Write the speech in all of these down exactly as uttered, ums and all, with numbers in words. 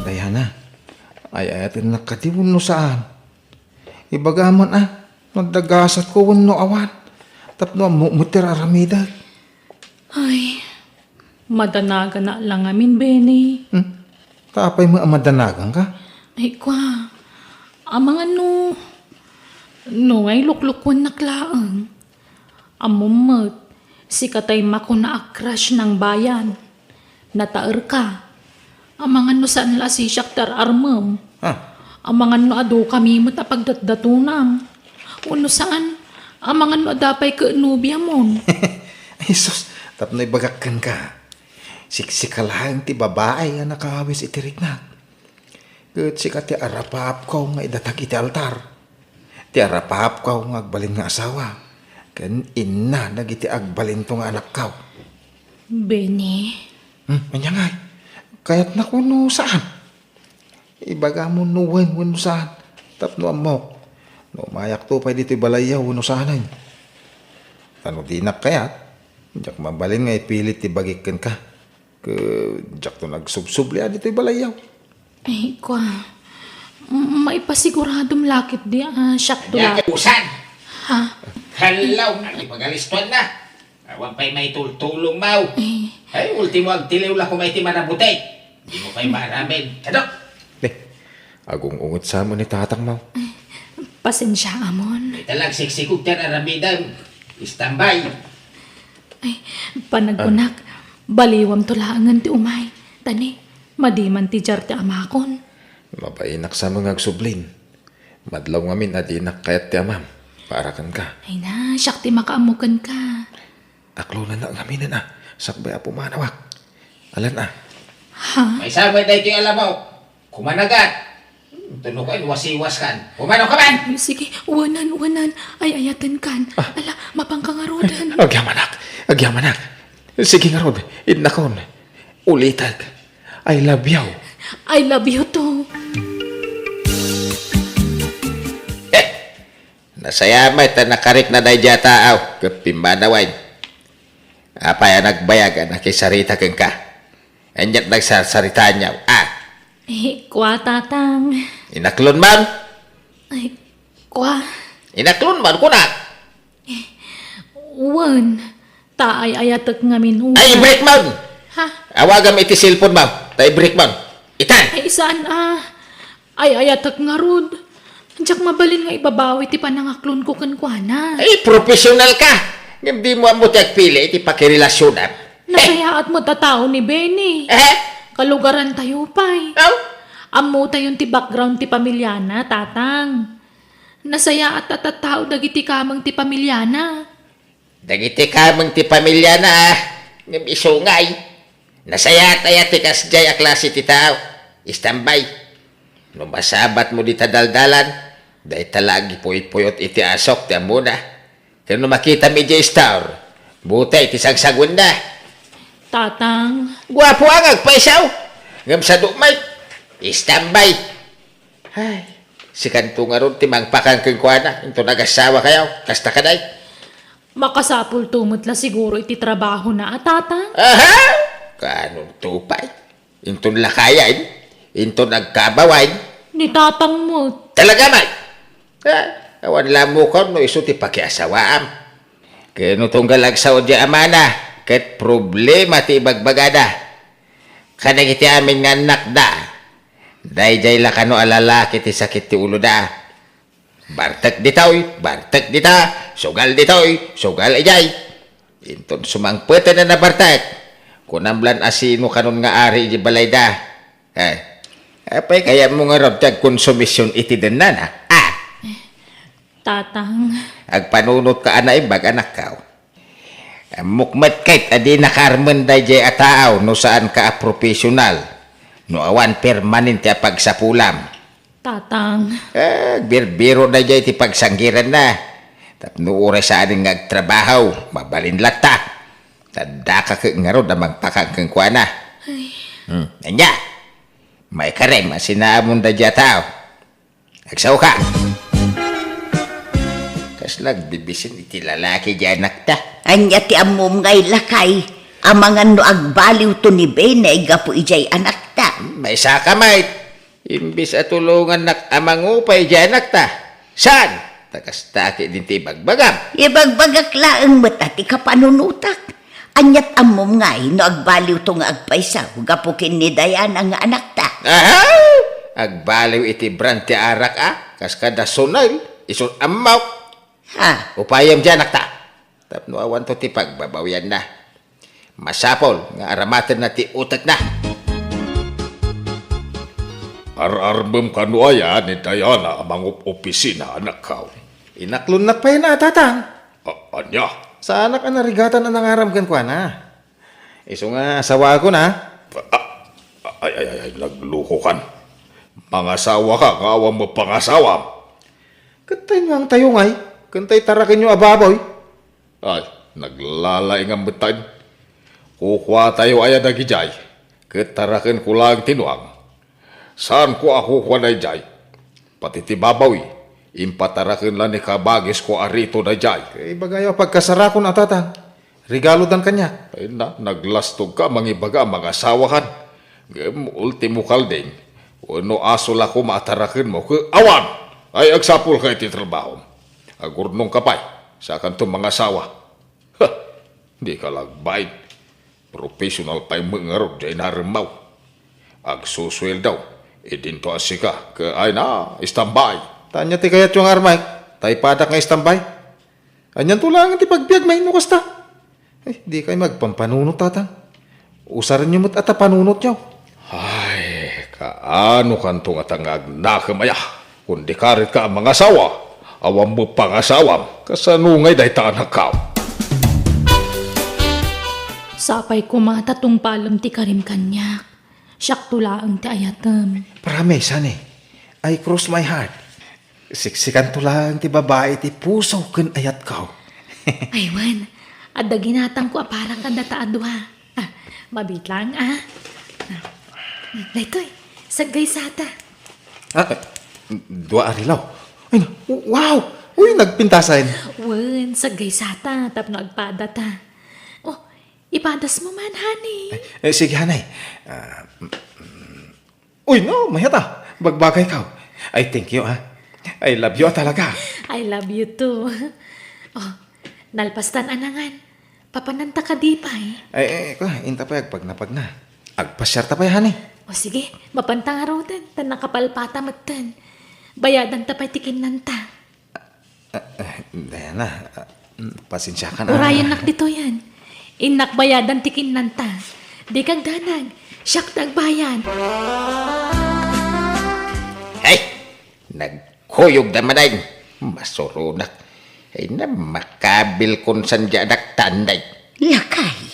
Diana, ay-ayatennak kadi wenno saan? Ibagam man a, no adda gasatko wenno awan. Tapno ammok met ti ar-aramidek. Ay, madanaganak la ngamin, Benny. Hmm? Ta apay met a madanaganka? Ay, kua, amangan no, no ngay luklukuennak laeng. Ammom met, sika tay makuna a crush nang bayan. Nataerka. Amangan no saan la a sisiak ti ar-armem. Ah. Amangan no adu kami met a pagdatdatonam. Wenno saan, amangan no adda pay ket nobiamon. Ay, sus, tapno ibagak kenka. Siksika laeng ti babai a nakawis iti riknak. Ket sika ti arapaapko nga idatag iti altar. Ti arapaapko nga agbalin nga asawa, ken inna dagiti agbalinto nga anakko. Benny? Hmm, ania ngay? Kayatnak wenno saan? Ibagam no wen wenno saan, tapno ammok no umayakto pay ditoy balayyo wenno saanen. Ta no dinak kayat, diak mabalin nga ipilit ti bagik kenka. Ket diakto nagsubsubli a ditoy balayyo. Ay, kua. M-, maipasiguradom la ketdi a siakto la. Ania ti usan? Ha? Hello, agipagalistuanna. Awan pay maitultulongmo. Eh. Ay, ultimo agtiliw la koma iti marabuti. Dimo pay maaramid. Kadok! Eh, agung-unget sa mo ni tatangmo. Pasensiaamon. Ita lang siksikog ti ar-aramidem. Istambay. Ay, panagkunak, baliwamto laengen ti umay. Ta ni, madi man ti diar ti amakon. Mabainak sa mo nga agsublin. Madlaw ngamin a dinak kayat ti amam. Para kenka. Ay na, siak ti makaammo kenka. Taklonannak ngaminen a, sakbay a pumanawak. Alan a. Ha? Maysa met daytoy a lamok. Kumanagat. Hmm, tunoken, wasiwaskan. Pumanokaman! Sige, wanan, wanan. Ay-ayatenkan. Ah. Ala, mapanka ngaruden. Agyamanak, agyamanak. Sige ngarud, innakon. Ulitek. I love you. I love you too. Eh! Nasayaat met ta nakarikna daydiay a tao ket pimmanawen. Apay a nagbayag a nakisarita kenka? Aniat nagsarsaritaanyo? Ah! Eh, kua, Tatang. Inaklonmon? Ay, kua. Inaklonmon, kunak? Wen, ta ay-ayatek ngamin. Ay, i-breakmon! Ha? Awagam iti cellphonemo, ta i-breakmon. Itan! Ay, saan a? Ay-ayatek ngarud. Diak mabalin nga ibabawi ti panangaklonko kenkuana. Ay, professional ka! Ngem dimo ammo ti agpili iti pakirelasionam. Nasayaat met a tao ni Benny. Eh? Kalugarantayo pay. Aw? Ammotayon ti background ti pamiliana, Tatang. Nasayaat a tattao dagiti kameng ti pamiliana. Dagiti kameng ti pamiliana, ah, ngem isu ngay. Nasayaat aya ti kasdiay a klase ti tao? Istambay. No masabatmo dita daldalan, dayta la agipuypuyot iti asok ti ammona. Ken no makitam idiay store, butay ti sagsaguenna. Tatang. Guapo a nga agpaisaw. Ngem sadu met. Istambay. Ay, sikanto ngarud ti mangpakan kenkuana, inton agasawa kayo, kasta kadi. Makasapulto met la siguro iti trabahona a, Tatang? Aha! Kaanonto pay? Inton lakayen? Inton agkabawen? Ni Tatang met. Talaga met? Ah, awan la ammokan no isu ti pakiasawaam. Ken no tunggal agsao diay amana, ket problema ti ibagbagada. Kadagiti amin nga annakda, daydiay la kano a lalaki ti sakit ti uloda. Bartek ditoy, bartek dita, sugal ditoy, sugal idiay. Inton sumangpeten a nabartek, kunam lan a sino kanon nga ari idiay balayda. Eh, apay kayatmo ngarud ti agkonsumision iti dennana? Ah! Tatang. Agpanunotka a naimbag, anakko. Ammok met ket a dinaka armen daydiay a tao no saanka a professional, no awan permanente a pagsapulam. Tatang. Eh, agbirbiro daydiay ti pagsanggiranna. Tapno uray saanen nga agtrabaho, mabalin latta. Adda ka ket ngarud a mangpakan kenkuana. Ay. Hmm, ania? Maikarem a sinaamon daydiay a tao. Agsaoka. Kasla agbibisin iti lalaki diay anakta. Ania ti ammom ngay, lakay? Amangan no agbaliwto ni Benny gapu idiay anakta. Maysaka met, imbes a tulongannak a mangupay idiay anakta. Saan? Ta kasta ketdin ti ibagbagam. Ibagbagak laeng met a ti kapanunotak. Aniat ammom ngay no agbaliwto nga agpayso gapu ken ni Diana nga anakta? Aha! Agbaliw iti brand ti arak a, kas kada Sunel, isu ammok. Ha? Upayem diay anakta. Tapno awanto ti pagbabawianna. Masapul nga aramatenna ti utekna. Ar-armem kano aya ni Diana a mangup-opisina, anakkaw? Inaklonnak pay a, tatang. A-, ania? Saanak a narigatan a nangaram kenkuana. Isu nga asawaakon. A-, a-, ay, ay, ay, ay, naglukokan. Mangasawaka nga awan met pangasawam. Ket ta inuangtayo ngay, ken ta itarakenyo a baboy. Ay, naglalaingam metten. Kukuatayo aya dagidiay, ket tarakenko laeng ti nuang. Saanko a kukua daydiay. Pati ti babawi, impataraken la ni kabagisko a Rito daydiay. Ibagayo a pagkasarakon a, tatang. Regalodan kaniak. Ay na, naglastogka a mangibaga a mangasawakan. Ngem ultimo kalding, wenno aso la koma a tarakenmo ket awan! Ay, agsapulka iti trabahom. Agurnongka pay, saakanto mangasawa. Ha! Dika la agbain. Professional pay met ngarud diay naremmaw. Agsusueldo, idinto a sika, ket ay na, istambay. Ta ania ti kayatyo nga armek? Ta ipadak nga istambay? Anianto laeng ti pagbiagmi no kasta? Ay, dikay agpampanunot, tatang. Usarenyo met a ta panunotyo. Ay, kaano kanto ngata nga agnakem aya? Kundi karit ka a mangasawa, awan met pangasawam, kasano ngay dayta, anakkaw? Sapay koma ta tungpalem ti karim kaniak. Siakto laeng ti ayatem. Promise, honey. I cross my heart. Siksikanto laeng ti babai ti puso ken ayatko. Ay, wen. Adda ginatangko a para kadata a dua. Ah, mabitlang, ah. Ah, daytoy, saggaysata. Ah, eh, dua a rilaw. Ay, na, wow! Uy, nagpintasan. Wen, saggaysata, tapno agpadata. Oh, ipadasmo man, honey. Eh, eh, sige, honey. Ah, mm, mm. Uy, no, mayat a. Bagbagayko. Ay, thank you, ah. I love you, ah, talaga. I love you too. Oh, nalpastan a nangan. Papananta kadi pay? Ay, ay, kwa, inta pay agpagnapagna. Agpasiarta pay, honey. O sige, mapanta ngaruden, ta nakapalpata metten. Bayadanta pay ti kinnanta. Ah, ah, Diana, ah, mm, pasensiakan, ah. Urayennak ditoyen. Innak bayadan ti kinnanta. Dika agdanag, siak ti agbayad. Ay, nagkuyogda manen. Masuronak. Ay, na, makabilkonsan diay anakta, nay. Lakay.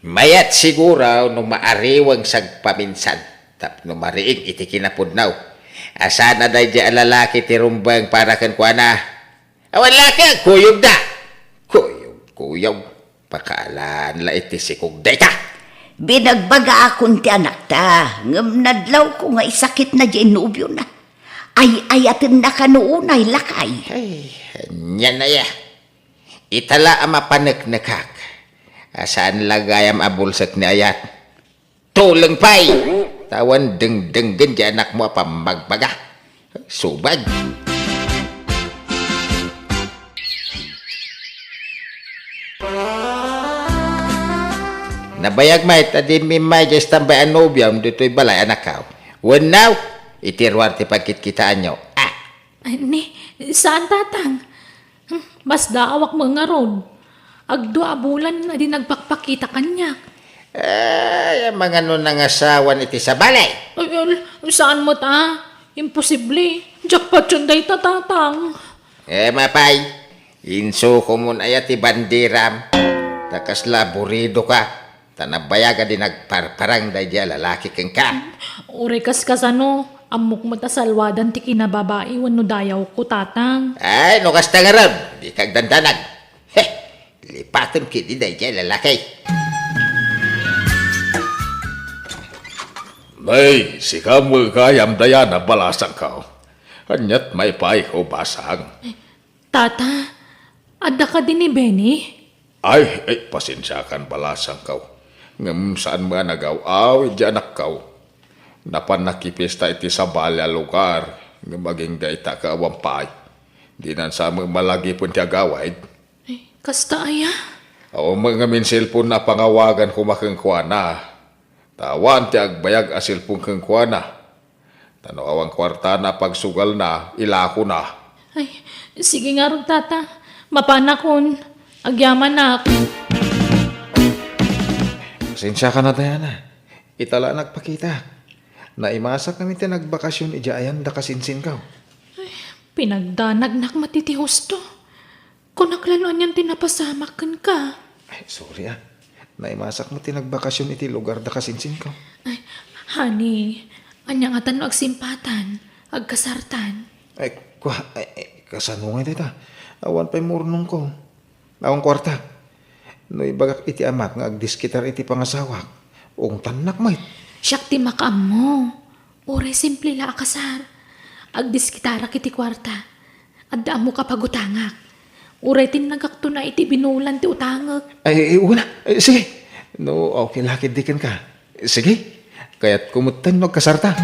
Mayat siguro no maariweng sagpaminsan tapno mariing iti kinapudno. A saan a daydiay a lalaki ti rumbeng para kenkuana. Awan la ket kuyogda. Kuyog, kuyog. Pakaalan la iti sikog dayta. Binagbagaakon ti anakta, ngem nadlawko nga isakitna diay nobiona. Ay-ayatenna kano unay, lakay. Ay, ania aya. Ita la a mapaneknekak. A saan la gayam a bulsek ni ayat. Tuleng pay! Ta awan dengdenggen diay anakmo a pammagbaga. Subad. Nabayag met a dimmi immay diay istambay a nobiom ditoy balay, anakko. Wenno, iti ruar ti pagkitkitaanyo. Ah! Ay, ni, saan, tatang? Hmm, masdaawak met ngarud. Agdua a bulan a di nagpakpakita kaniak. Ay, amangan no nangasawan iti sabali? Ay, al-, saan met a? Imposible. Jackpot yun dayta, tatang. Eh, mapay. Insukomon aya ti bandiram. Ta kasla aburido ka. Ta nabayag a di nagparparang daydiay a lalaki kenka. Uray kas kasano, ammok met a salwadan ti kinababai wenno dayawko, tatang. Ay, no kasta ngarud, dika agdandanag. He, lipatem ketdi daydiay a lalaki. Nay, sika met gayam, Diana, balasangko. Aniat maipayko, basang? Tata, adda kadi ni Benny? Ay, ay, pasensiakan, balasangko. Ngem saan met a nagaw-awid diay anakko. Napan nakipiesta iti sabali a lugar, ngem agingga ita ket awan pay. Dinan sa met malagipen ti agawid. Ay, kasta aya? Awan met ngamin cellphone a pangawagan koma kenkuana. Ta awan ti agbayag a cellphone kenkuana. Ta no awan kuartana a pagsugalna, ilakona. Ay, sige ngarud, Tata. Mapanakon. Agyamanak. Pasensiakan a, Diana. Ita la nagpakita. Naimasak ngamin ti nagbakasyon idiay ayan da kasinsinko. Ay, pinagdanagnak met iti husto. Kunak la no anian ti napasamak kenka. Ay, sorry, ah. Naimasak met ti nagbakasyon iti lugar da kasinsinko. Ay, honey, ania ngata no agsimpatan, agkasartan? Ay, kua, ay, ay, kasano ngay dayta? Awan pay murnongko. Awan kuarta. No ibagak iti amak nga agdiskitar iti pangasawak, ungtannak met. Siak ti makaammo. Uray simple la a kasar. Agdiskitarak iti kuarta. Adda ammok a pagutangak. Uray tinnagakto na iti binulan ti utangek. Ay, ay, wala. Ay, sige. No, okay la ketdi kenka. Sige. Kayatko metten no agkasarta.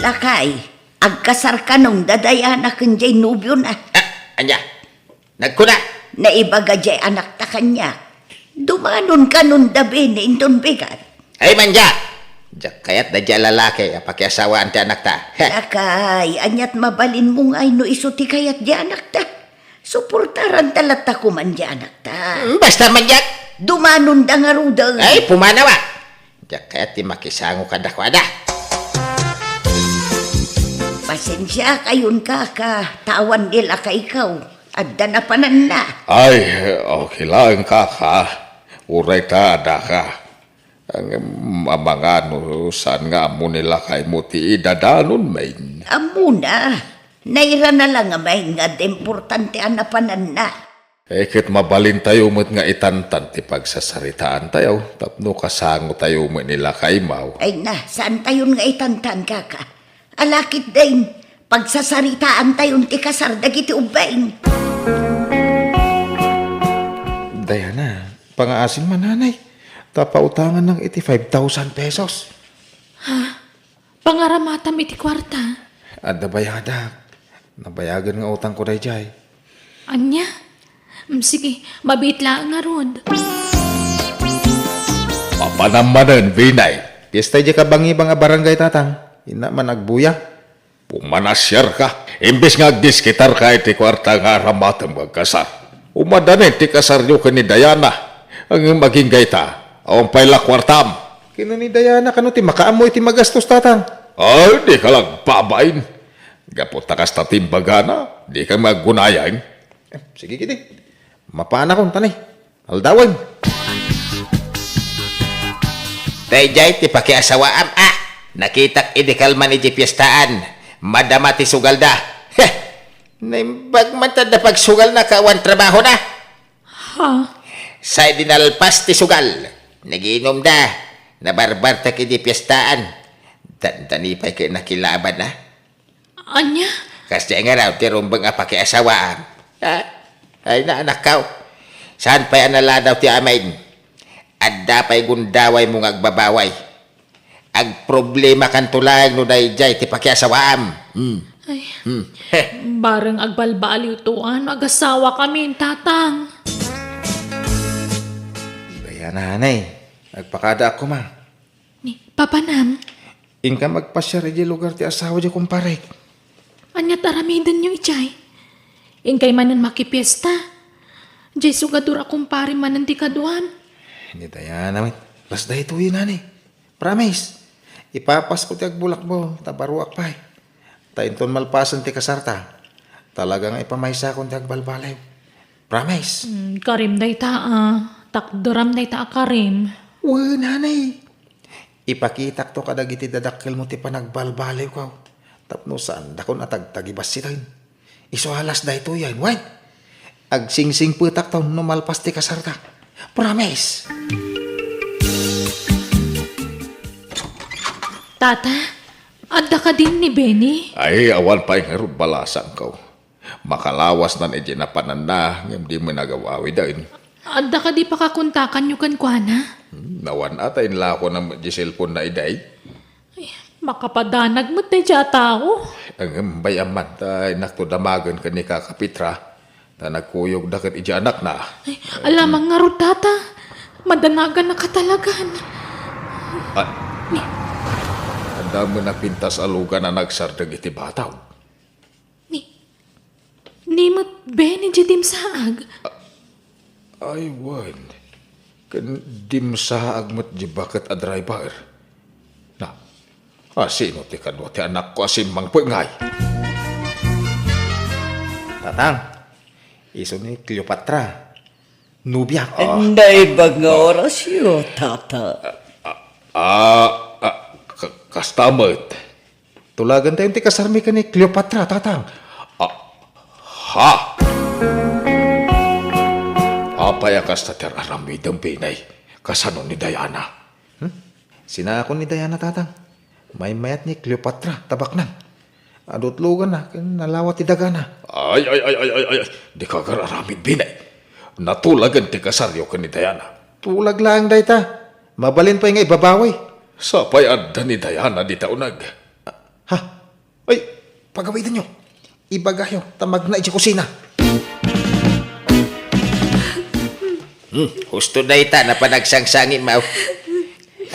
Lakay, agkasar kanon da Diana ken jay nobiona. Ah, ania? Nagkuna, naibaga jay anakta kaniak. Dumanon kanon da Benny inton bigat. Ay, mangga! Diak kayat da jay lalaki a pakiasawaan ti anakta. Heh. Lakay, aniat mabalinmo ngay no isu ti kayat jay anakta? Suportaranta latta koman jay anakta. Mm, basta mangga! Dumanon da ngaruden. Ay, pumanaw a! Diak kayat ti makisango kadakuada. Pasensiakayon, kaka, ta awan ni lakayko. Adda napananna. Ay, okay lang, kaka. Uray ta adda ka. Ngem, amangan no saan nga ammo ni lakaymo ti idadanon, main. Ammona. Nairana la ngamin nga adda importante a napananna. Eh, ket mabalintayo met nga itantan ti pagsasaritaantayo tapno kasangotayo met ni lakaymo. Ay na, saantayon nga itantan, kaka. Ala ketdin, pagsasaritaantayon ti kasar dagiti ubbing. Diana, pangaasim man, nanay. Ta pautangannak iti five thousand pesos. Ha? Pangaramatam iti kuarta? Adda bayadak. Nabayagen nga utangko daydiay. Ania? Mm, sige, mabiit laeng ngarud. Mapanam manen, Benny. Piesta idiay kabangibang a barangay, tatang. Inna man agbuya. Pumanasiarka. Imbes nga agdiskitarka iti kuarta nga aramatem nga agkasar. Umadanin ti kasaryo ken ni Diana. Ngem agingga ita, awan pay la kuartam. Ken ni Diana kano ti makaammo iti magastos, tatang? Ay, dika la agbabain. Gapu ta kasta ti imbagana, dika aggunayang. Eh, sige, kidi. Mapanakon, tanay. Aldawen. Daydiay ti pakiasawaam, a. Nakitak idi kalman idiay piestaan. Madama ti sugalda. Heh! Naimbag man ta adda pagsugalna ket awan trabahona. Ha? Say di nalpas ti sugal. Nagiinumda. Nabarbartek idi piestaan. Dandani pay ket nakilaban, a. Ania? Kasdiay ngarud ti rumbeng a pakiasawaam. Ha? Ay, naanakko. Saan pay a naladaw ti amin? Adda pay gundawaymo nga agbabaway. Agproblemakanto laeng no daydiay ti pakiasawaam. Hmm. Ay, hmm. Bareng agbalbaliwto no agasawakamin, tatang. Kaya, nanay, agpakadaak koma. Ni, papanam? Inka agpasiar idiay lugar ti asawa diay kumparek. Aniat aramidenyo idiay? Inkay manen makipiesta. Diay sugadur a kumpare manen ti kaduam. Ni Diana met. Las daytoy, nanay. Promise. Ipapasko ti agbulakbo, ta baruak pay. Ta inton malpasen ti kasarta, talaga nga ipamaysakon ti agbalbaliw. Promise. Mm, karim dayta a. Takderam dayta a karim. Wen, nanay. Ipakitakto kadagiti dadakkelmo ti panagbalbaliwko. Tapno saandakon a tagtagibassiten. Isu a las daytoyen, wen. Agsingsingpetakto no malpas ti kasarta. Promise! Tata, adda kadin ni Benny? Ay, awan pay ngarud balasangko. Makalawasnan idiay napananna, ngem di met nagawawiden. Adda kadi pakakontakanyo kenkuana? Nawan-a ta inlakona met di cellphone na iday. Ay, makapadanag met daydiay a tao. Ngem bay-am man ta innakto damagen ken ni Kaka Petra. Ta nagkuyogda ket idiay anakna. Ay, alamang ngarud, Tata. Madanagannaka talagan. Ah, adda met a pintas a lugan a nagsardeng iti bataw. Ni, ni met Benny diay dimsaag? Ay, wen. Ken dimsaag met diay baket a driver. Na, a, sino ti kadua ti anakko a simmangpet ngay? Tatang, isu ni Cleopatra. Nobiak. Ah. Naimbag nga orasyo, Tata. Ah, ah, ka-, kasta met. Tulagantayon ti kasarmi ken ni Cleopatra, Tatang. Ah, ha? Apay a kasta ti ar-aramidem, Benny? Kasano ni Diana? Hmm? Sinakon ni Diana, Tatang. Maymayat ni Cleopatra, ta baknang. Adu ti luganna, ken nalawa ti dagana. Ay, ay, ay, ay, ay, ay, ay. Dika agar-aramid, Benny. Natulagen ti kasaryo ken ni Diana. Tulag laeng dayta. Mabalin pay nga ibabawi. Sapay adda ni Diana dita uneg. Ha? Ay, pagawidenyo. Ibagayo, ta magna idiay kusina. Hmm, husto dayta, napan agsangsangit, maw.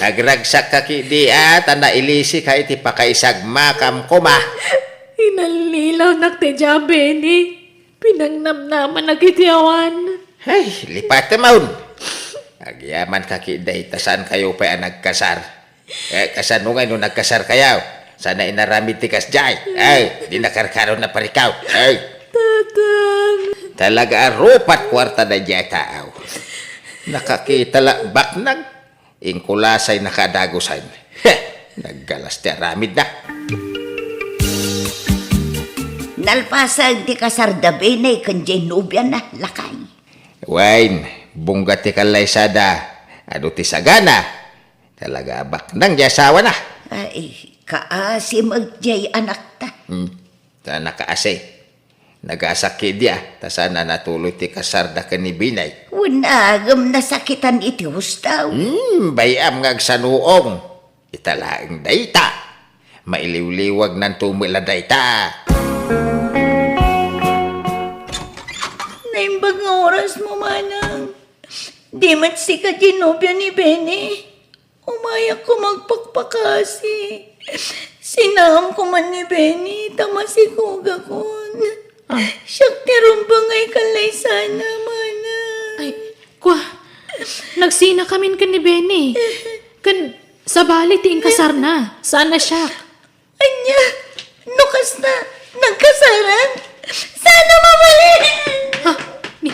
Agragsakkak idi, a, ta nailisika iti pakaisagmakam koma. Inallilawnak ti diay, Benny. Pinangnamnamanak iti awan. Ay, lipatem, maw. Agyamankak idi, ta saankayo pay a nagkasar. Eh, kasano ngay no nagkasarkayo? Saan a inaramid ti kasdiay? Ay, di nakarkaro na parikaw. Ay. Tatang. Talaga a rupat kuarta daydiay a tao. Nakakita la baknang, inkulasay nakadagusan. Heh, naggalas ti aramidna. Nalpasen ti kasar da Benny ken diay nobiana, lakay. Wen, bungga ti kallaysada, adu ti sagana. Talaga a baknang diay asawana. Ay, kaasi met diay anakta. Hmm, ta nakaasi. Nagasak idi, a, ta saan a natuloy ti kasarda ken ni Benny. Wen, ngem nasakitan iti husto. Hmm, bay-am nga agsanuong. Ita laeng dayta. Mailiwliwagnanto met la dayta. Naimbag nga orasmo, manang. Di met sika diay nobio ni Benny. Umayakko agpakpakasi. Sinaamko man ni Benny, ta masikogakon. Ah. Siak ti rumbeng a kallaysana, manang. Ay, kua, nagsinakamin ken ni Benny. Ken sabali ti inkasarna, saan a siak. Ania, no kasta, nagkasaran? Saan a mabalin? Ha? Ni,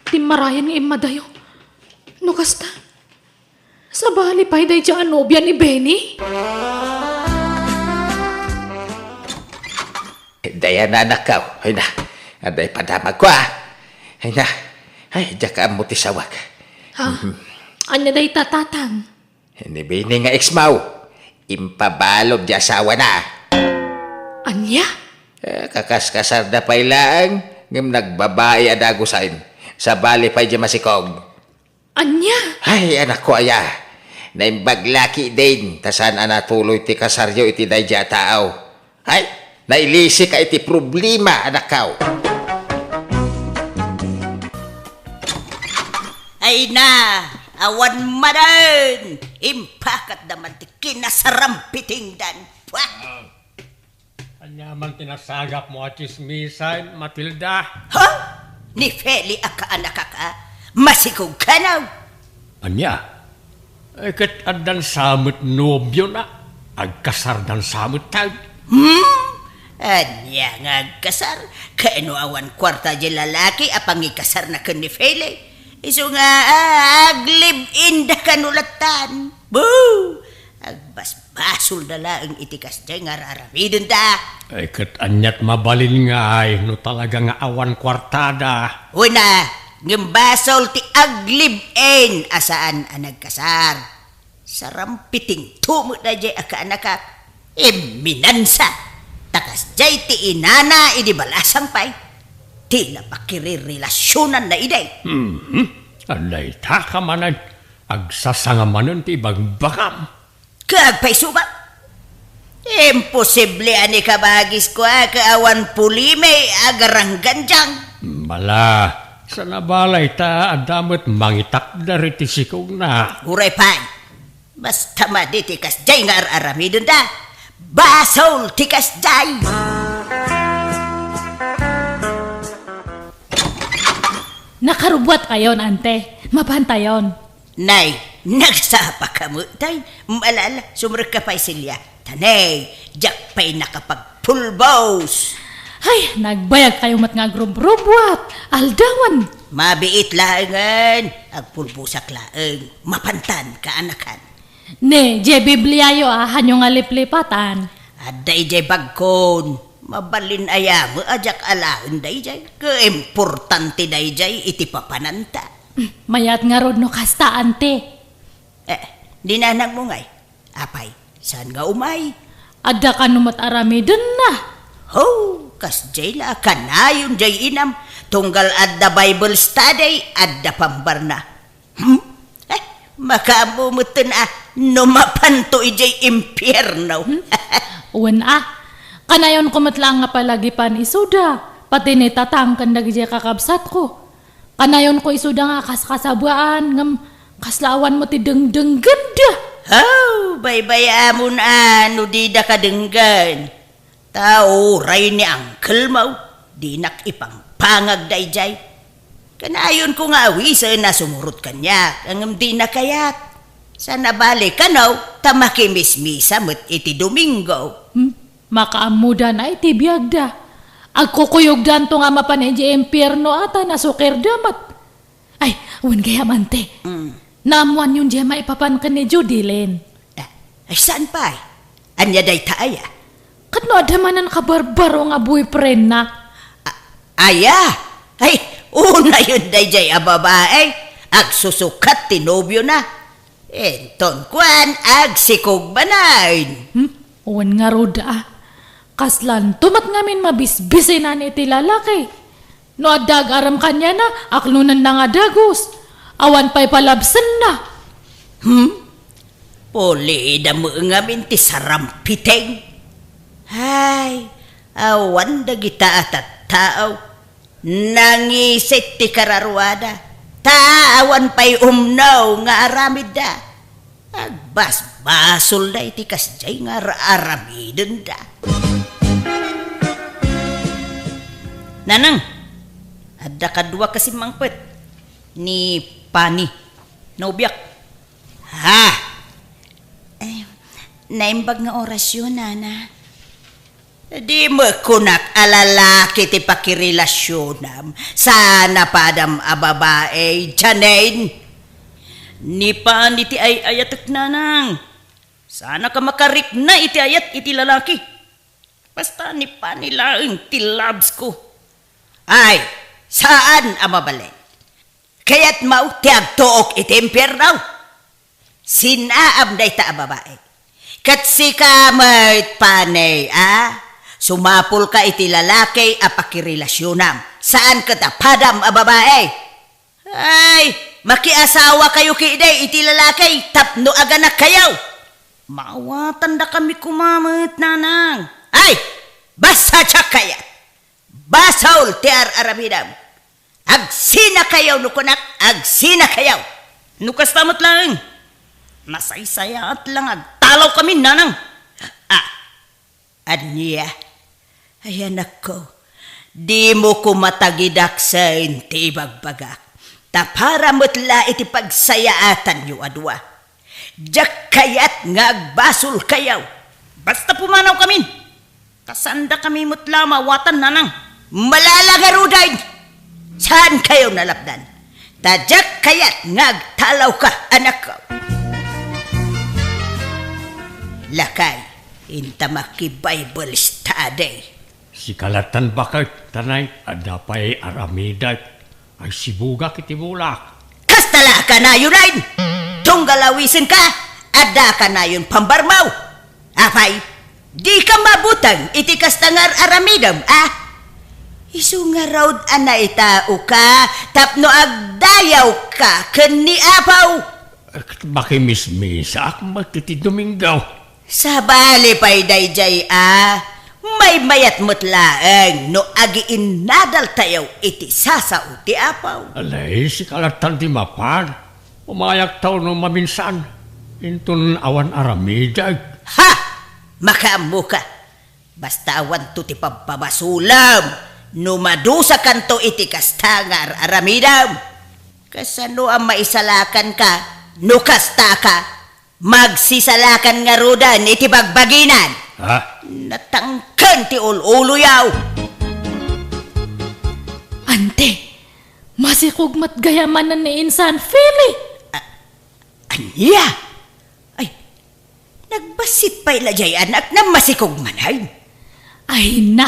timmarayan nga immadayo. No kasta, sabali pay daydiay a nobia ni Benny? Diana, anakko. Ay na, adda padamagko, a. Ay na, ay, diak ammo ti sawag. Ha? Mhm. Ania dayta, Tatang? Ni Benny nga ex-mo, impabalud diay asawana. Ania? Eh, kakaskasarda pay laeng, ngem nagbabai a dagusen. Sabali pay diay masikog. Ania? Ay, anakko aya. Naimbag la ketdin, ta saan a natuloy ti kasaryo iti daydiay a tao. Ay, nailisika iti problema, anakko. Ay na, awan manen! Impakatda man ti kinasarampitingdan. Pua! Ania man ti nasagapmo a tsismisan, Matilda? Ha? Ni Feli a kaanakak a? Masikog kano? Ania? Eh, ket addan sa met nobiona, agkasardan sa met, tad. Hmm? Ania nga agkasar? Kano awan kuarta diay lalaki a pangikasarna ken ni Feli? Isu nga, ah, aglive-in da kano lattan. Boo! Agbasbasolda laeng iti kasdiay nga ar-aramidenda. Ay, ket aniat mabalin ngay no talaga nga awan kuartada? Wen a, ngem basol ti aglive-in a saan a nagkasar. Sarampitingto met daydiay a kaanakak. Imminansa. Ta kasdiay ti inana idi balasang pay. Ti la pakirerelasionanna idi. Mhm. Adda ita ka manen. Agsasanga manen ti ibagbagam. Ket agpaisuba? Imposible a ni kabagisko a ket awan pulimi a garanggandiang. Bala, saan a bala ita adda met mangitakder iti sikogna. Uray pay, basta madi ti kasdiay nga ar-aramidenda, basol ti kasdiay. Nakarubuat kayon, ante. Mapantayon. Nay, nagsapa ka met, tay. Malala, sumrek ka pay, Celia. Ta nay, diak pay nakapagpulbos. Ay, nagbayag kayo met nga agrubrubuat. Aldawan. Mabiit laengen. Agpulbosak laeng. Mapantan, kaanakan. Ne, diay Bibliayo a, hanyo nga liplipatan. Adda idiay bagkon. Mabalin aya met a diak alaen daydiay. Kaimportante daydiay iti papananta. Mayat ngarud no kasta, ante. Eh, ni nanangmo ngay? Apay, saan nga umay? Adda kano met aramidenna. Ho, kasdiay la, kanayon diay inam. Tunggal adda Bible study, adda pambarna. Hmm? Eh, makaammo metten a no mapanto idiay impierno. Hmm? Wen a, kanayonko met laeng nga palagipan isuda, pati ni tatang ken dagidiay kakabsatko. Kanayonko isuda nga kaskasabaan, ngem kasla awan met ti dengdenggenda. Haw, baybay-amon a no dida kadenggen. Ta uray ni uncle mo, dinak ipangpangag daydiay. Kanayonko nga awisen a sumurot kaniak, ngem dina kayat. Saan a bale kano, ta makimismisa met iti Domingo. Hmm? Makaammodan a iti biagda. Agkukuyogdanto nga mapan idiay impierno a ta nasukirda met. Ay, wen gayam, ante. Mm. Naammoanyon diay maipapan ken ni Judilyn. Ah, ay, saan pay? Ania dayta aya? Ket no adda manen kabarbaro nga boyfriendna? A-, aya? Ay, unayon daydiay a babae. Agsusukat ti nobiona. Inton kuan, agsikog manen. Hmm? Wen ngarud a. Kaslanto met ngamin mabisbisinan iti lalaki. No adda agarem kaniana, aklonenna nga dagus. Awan pay palabsenna. Hmm? Pulida met ngamin ti sarampiteng. Hay, awan dagita a tattao. Nangisit ti kararuada, ta awan pay umno nga aramidda. Agbasbasolda iti kasdiay nga ar-aramidenda. Nanang, adda kadua ka simmangpet ni Pani, nobiak. Ha? Eh, naimbag nga orasyon, nana. Di met kunak a lalaki ti pakirelasionam. Saan a padam a babae, Janine? Ni Pani ti ay-ayatek, nanang. Saanak a makarikna iti ayat iti lalaki. Basta ni Pani laeng ti loves ko. Ay, saan a mabalin. Kayatmo ti agtuok iti impierno? Sinaam dayta a babae. Ket sika met, Pani, a? Sumapulka iti lalaki a pakirelasionam. Saan ket a padam a babae. Ay, makiasawakayo ketdi iti lalaki tapno aganakkayo. Maawatandakami koma met, nanang. Ay, basta diak kayat. Basol ti ar-aramidem. Agsinakayo no kunak, agsinakayo. No kasta met laeng, nasaysayaat la nga agtalawkami, nanang. Ah, ania? Ay, anakko, dimo koma tagidaksen ti ibagbagak. Ta para met la iti pagsayaatanyo a dua. Diak kayat nga agbasolkayo. Basta pumanawkamin. Ta saandakami met la maawatan, nanang. Malala ngaruden! Saankayo nalapdan. Ta diak kayat nga agtalawka, anakko. Lakay, inta maki-Bible study. Sika lattan baket, tanay, adda pay aramidek. Ay, sibugak iti bulak. Kasta la a kanayon, ay! Tunggal awisenka, adda kanayon pambarmaw. Apay, dika mabuteng iti kasta nga ar-aramidem, a? Isu ngarud a naitaoka tapno agdayawka ken ni Apo. Ket makimismisaak met iti Domingo. Sabali pay daydiay a, maymayat met laeng no agiinnadaltayo iti sasao ti Apo. Alay, sika lattan ti mapan. Umayaktaw no maminsan. Inton awan aramidek. Ha! Makaammoka. Basta awanto ti pabpabasolem no madusakanto iti kasta nga ar-aramidem. Kasano a maisalakanka no kastaka? Magsisalakan ngaruden iti bagbaginan. Ha? Natangken ti ul-uloyo. Ante, masikog met gayam manen ni Insan Feli. A-, ania? Ay, nagbassit pay la jay anakna masikog manen? Ay na,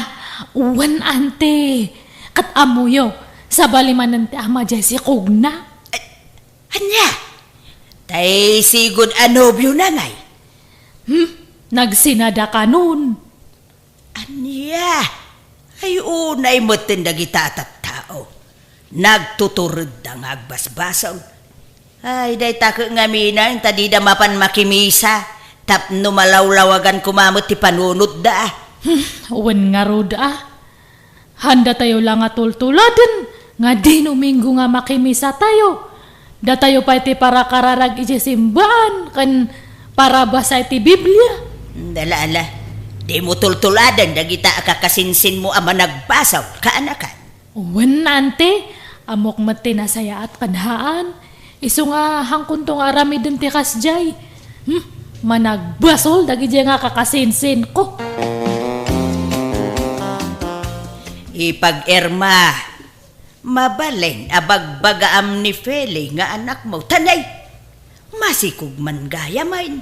wen, ante. Ket ammoyo, sabali manen ti ama jay sikogna. Ania? Tay sigud a nobiona ngay? Hmm? Nagsinada kanon. Ania? Ay, unay metten dagita a tattao. Nagtuturedda nga agbasbasol. Ay, dayta ket ngaminen ta dida mapan makimisa tapno malawlawagan koma met ti panunotda. Hmm, wen ngarud a. Haandatayo la nga tultuladen nga Domingo nga makimisatayo. Datayo pay ti parakararag idiay simbaan ken parabasa iti Biblia. Ala, ala. Dimo tultuladen dagita a kakasinsinmo a managbasol, kaanakan. Wen, ante, ammok met ti nasayaat ken haan. Isu nga haankonto nga aramiden ti kasdiay. Hmm, managbasol dagidiay nga kakasinsinko. Ipag-Irma, mabalin a bagbagaam ni Feli nga anakmo. Tanay, masikog man gayamen.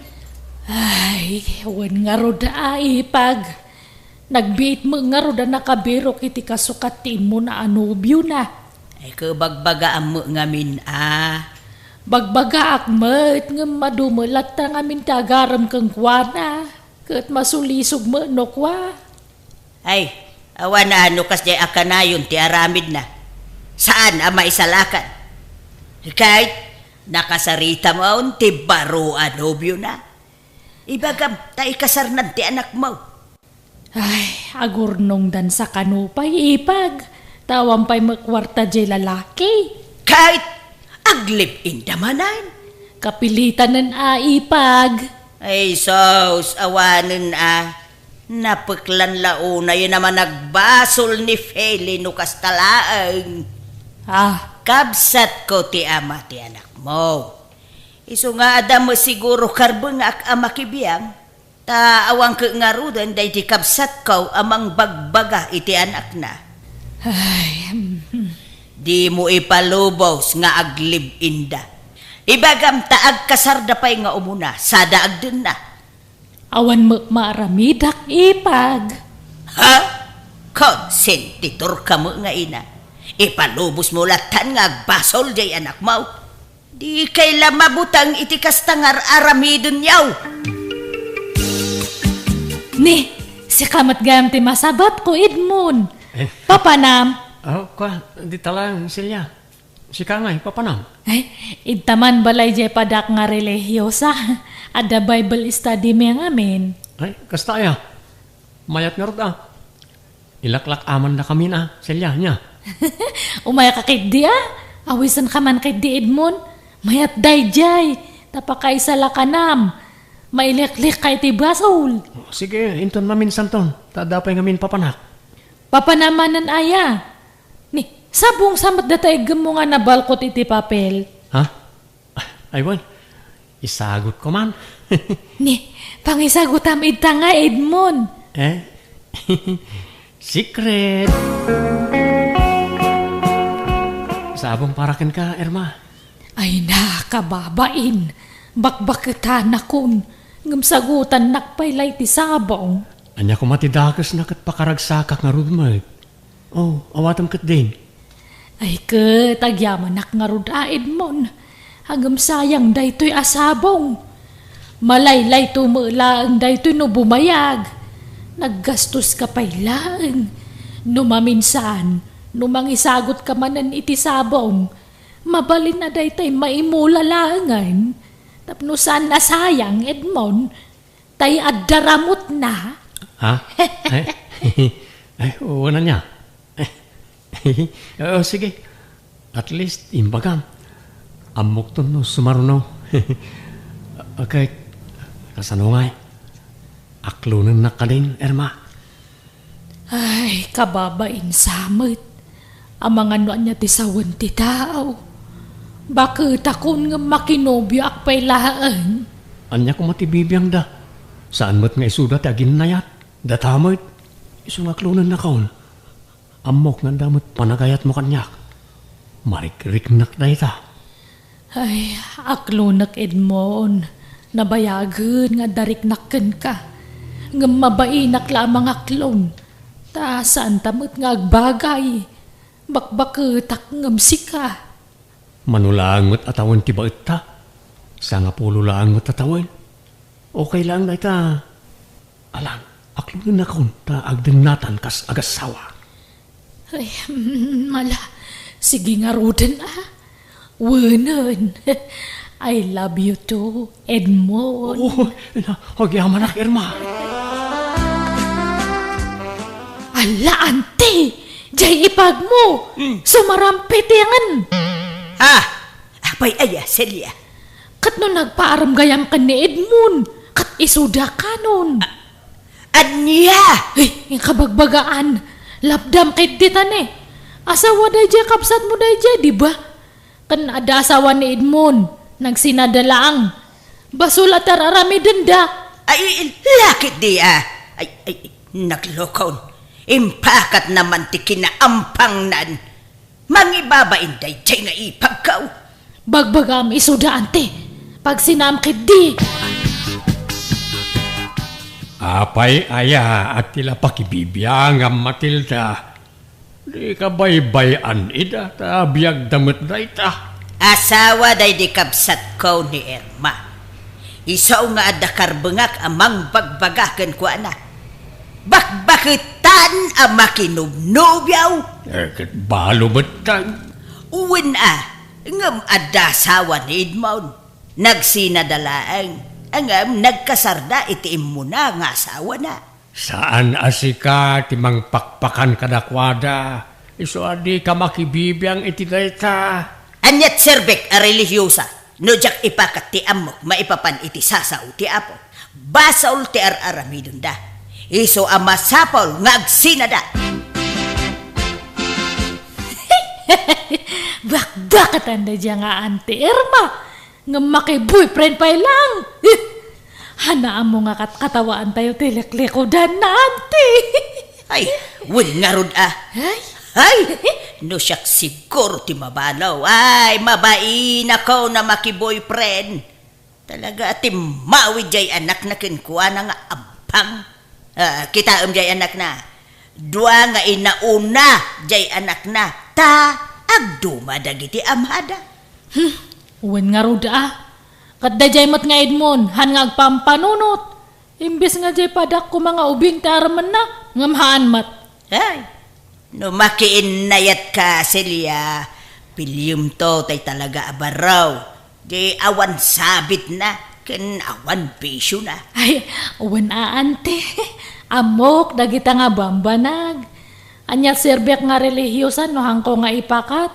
Ay, wen ngarud a, ipag. Nagbiit met ngarud a nakabirok iti kasukat ti immuna a nobiona. Ay, ket bagbagaam met ngamin a. Bagbagaak met, ngem adu met latta ngamin ti agarem kenkuana, ket masulisog met no kua. Ay, awan a no kasdiay a kanayon ti aramidna. Saan a maisalakan. Ket nakasaritam on ti baro a nobiona. Ibagam ta ikasarnan ti anakmo. Ay, agurnongdan sa kano pay, ipag. Ta awan pay met kuarta diay lalaki. Ket aglive-inda manen. Kapilitanen a, ipag. Ay, sus, awanen a. Napeklan la unay a managbasol ni Feli no kasta laeng. Ah. Kabsatko ti ama ti anakmo. Isu nga adda met siguro karbengak a makibiang. Ta awan ket ngaruden daydi kabsatko a mangbagbaga iti anakna. Ay, mhm. Dimo ipalubos nga aglive-inda. Ibagam ta agkasarda pay nga umuna, sada agdenna. Awan met maaramidak, ipag. Ha? Konsentiturka met nga ina. Ipalubosmo lattan nga agbasol diay anakmo. Dikay la mabuteng iti kasta nga ar-aramidenyo. Ni, sika met gayam ti masabatko, Edmond. Eh? Papanam? Oh, kua, dita laeng, Celia. Sika ngay, papanam? Ay, idta man balay diay padak nga relihiosa. Adda Bible study mi ngamin. Ay, kasta aya. Mayat ngarud a. Ilaklak-amandakamin a, Celia, nia? Umayka ketdi a. Awisenka man ketdi, Edmond. Mayat daydiay, ta pakaisalakanam. Maileklekka iti basol. Sige, inton maminsanton, ta adda pay ngamin papanak. Papanam manen aya? Ni, sabong sa met data iggemmo nga nabalkot iti papel. Ha? Ay, wen. Isagutko man. Ni, pangisagutam idta nga, Edmond. Eh? Secret. Sabong para kenka, Irma. Ay na, kababain. Bakbaketanakon. Ngem sagutannak pay la iti sabong. Ania koma ti dakesna ket pakaragsakak ngarud met. Oh, awatem ketdin. Ay ket, agyamanak ngarud a, Edmond. Ngem sayang daytoy a sabong. Malaylayto met laeng daytoy no bumayag. Naggastoska pay laeng. No maminsan, no mangisagutka manen iti sabong, mabalin a daytay maimula laengen. Tapno saan a sayang, Edmond, tay adda ramutna. Ha? Ay, ay, wen ania? O, sige. At least, imbagam. Ammokton no sumaruno. Okay, kasano ngay? Aklonennak kadin, Irma? Ay, kababain sa met. Amangan no ania ti sawen ti tao. Baketakon ngem makinobioak pay laeng. Ania koma ti bibiangda? Saan met nga isuda ti aginnayat. Data met. Isu nga aklonennakon. Ammok nga adda met panagayatmo kaniak. Marikriknak dayta. Ay, aklonek, Edmond. Nabayagen nga adda riknak kenka. Ngem mabainak la a mangaklon. Ta saanta met nga agbagay. Bakbaketak ngem sika. Mano laeng met a tawen ti baetta. Sangapulo laeng met a tawen. Okay laeng dayta. Alan, aklonennakon ta agdennatan kas agassawa. Ay, mm, ala, sige ngaruden, a. Wenen. I love you too, Edmond. Oh, na, agyamanak, Irma. Ala, ante! Jay ipagmo! Hmm. Sumarampitengen! Ah! Apay aya, Celia? Ket no nagpaaram gayam ken ni Edmond, ket isuda kanon. A-, ania? Ay, kabagbagaan. Lapdam ket ditan, e. Asawa dayjay kabsatmo dayjay, di ba? Ken adda asawa ni Edmond, nagsinada laeng. Basol a ti ar-aramidenda. Ay, lakit di, a. Ay, ay, naglokon. Impakatna man ti kinaampangnan. Mangibabain dayjay nga ipagko. Bagbagam isuda, ante. Pagsinaam ketdi. Apay aya a ti la pakibibiangam, Matilda? Dika baybay-an ida, ta biagda met dayta. Asawa daydi kabsatko ni Irma. Isu nga adda karbengak a mangbagbaga kenkuana. Bakbaketan a makinobnobio. E, ket balo metten. Wen a, ngem adda asawa ni Edmond. Nagsinada laeng, ngem nagkasarda iti immuna nga asawana. Saan a sika ti mangpakpakan kadakuada, isu a dika makibibiang iti dayta. Ania ti serbek a relihiyosa no diak ipakat ti ammok maipapan iti sasao ti Apo? Basol ti ar-aramidenda. Isu a masapul nga agsinada. Bakbakatan daydiay nga Auntie Irma. Ngem makiboyfriend pay laeng. Haan a ammo nga katkatawaantayo ti liklikudanna, Auntie. Ay, wen ngarud a. Ay. Ay, no siak siguro ti mabalo. Ay, mabainakon a makiboyfriend. Talaga a timmawid jay anakna kenkuana nga ampang. Ah, kitaem jay anakna. Dua nga inauna jay anakna, ta agduma dagiti amada. Hmm, wen ngarud a. Ket dayjay met nga Edmond, haan nga agpampanunot. Imbes nga jay padak koma nga ubing ti armenna, ngem haan met. Ay, no makiinnayatka, Celia, piliyemto tay talaga a barraw. Di awan sabitna ken awan bisiona. Ay, wen a, Auntie. Ammok dagita nga bambanag. Ania serbek nga relihiyosan no haanko nga ipakat?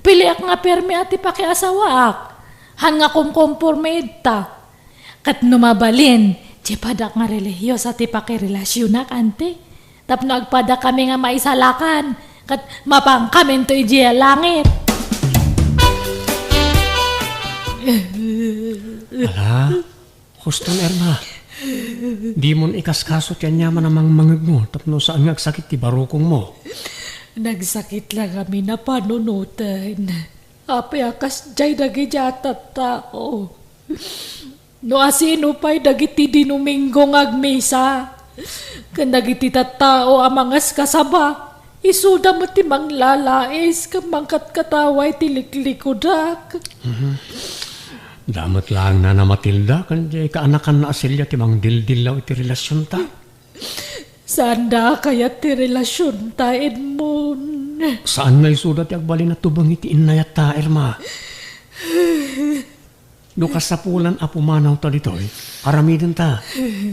Piliak nga permi a ti pakiasawaak. Haan nga kumkumporme ita. Ket no mabalin, ti padak nga relihiyosa ti pakirelasionak, Auntie. Tapno agpadakami nga maisalakan, ket mapankaminto idiay langit. Ala, huston, Irma. Dimon ikaskaso ti aniaman a mangmangegmo tapno saan nga agsakit ti barukongmo. Nagsakit la ngamin a panunoten. Apay a kasdiay dagiti a tattao. No asino pay dagiti Dinumingo nga agmisa, ken dagiti tattao a mangaskasaba, isuda met ti manglalais ken mangkatkatawa iti liklikudak. Mhm. Damet laeng nana Matilda ken diay kaanakanna a Celia ti mangdildillaw iti relasionta. Saanda a kayat ti relasionta, Edmond. Saan nga isuda ti agbalin a tubeng iti innayatta, Irma. No kasapulan a pumanawta ditoy, aramidenta.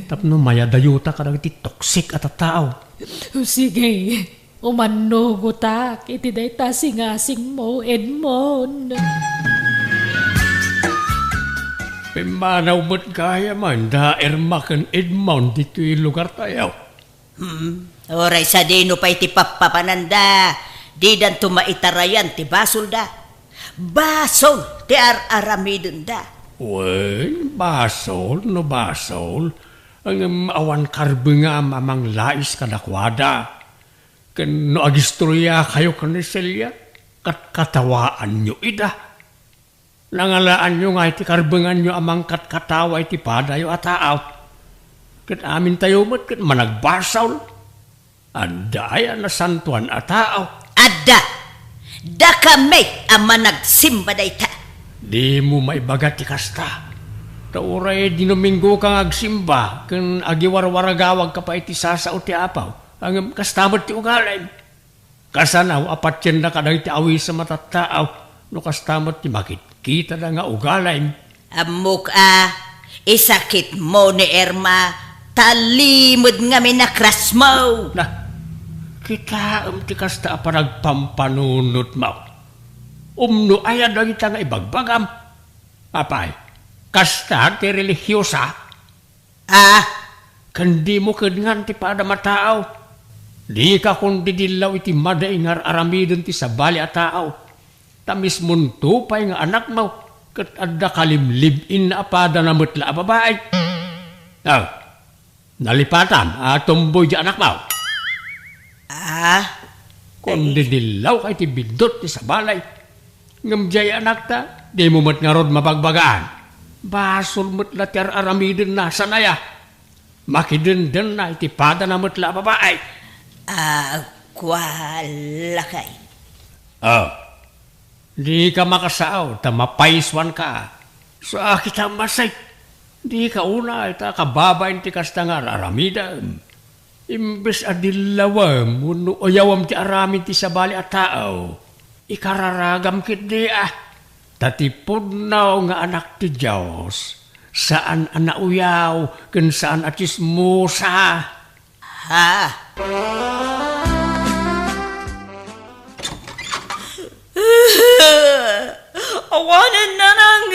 Tapno mayadayota kadagiti toksik a tattao. Sige, umannugotak iti dayta singasingmo, Edmond. Pimmanaw met gayam da Irma ken Edmond ditoy lugartayo. Hmm, uray sadino pay ti pappapananda, didanto maitarayan ti basolda. Basol ti ar-aramidenda. Wen, basol no basol, ngem awan karbengam a manglais kadakuada. Ken no agistoryakayo ken ni Celia, katkatawaanyo ida. Nangalaanyo nga iti karbenganyo a mangkatkatawa iti padayo a taaw. Ket amintayo met ket managbasol. Adda aya nasantoan a taaw? Adda! Dakami a managsimba dayta. Dimo maibaga ti kasta. Ta uray Domingoka nga agsimba ken agiwarwaragawagka pay iti sasao ti Apo. Ngem kasta met ti ugalim. Kasano a patienna kadagiti awisem a tattao no kasta met ti makitkitada nga ugalim? Ammok a, isakitmo ni Irma, ta limed ngamin a crushmo. Na, kitaem ti kasta a panagpampanunotmo. Umno aya dagita nga ibagbagam? Apay, kasta ti relihiosa? Ah, ken dimo kedngan ti padam a tao. Dika kondidillaw iti madi nga ar-aramiden ti sabali a tao. Ta mismonto pay nga anakmo, ket adda kalimlib-inna a padana met la a babai. Ah, nalipatam a tomboy ti anakmo. Ah, kondidillawka iti biddut ti sabali. Ngem diay anakta, dimo met ngarud mabagbagaan. Basol met la ti ar-aramidenna, saan aya? Makidendenna iti padana met la a babai. Ah, kua, lakay. Oh, dika makasao ta mapaysuanka. Sa kita masay, dika unay ta kababain ti kasta nga ar-aramidem. Imbes a dillawem wenno uyawem ti aramid ti sabali a tao, ikararagam ketdi a. Ta ti pudno nga anak ti Dios, saan a nauyaw ken saan a tsismosa. Ha? Awanen, nanang,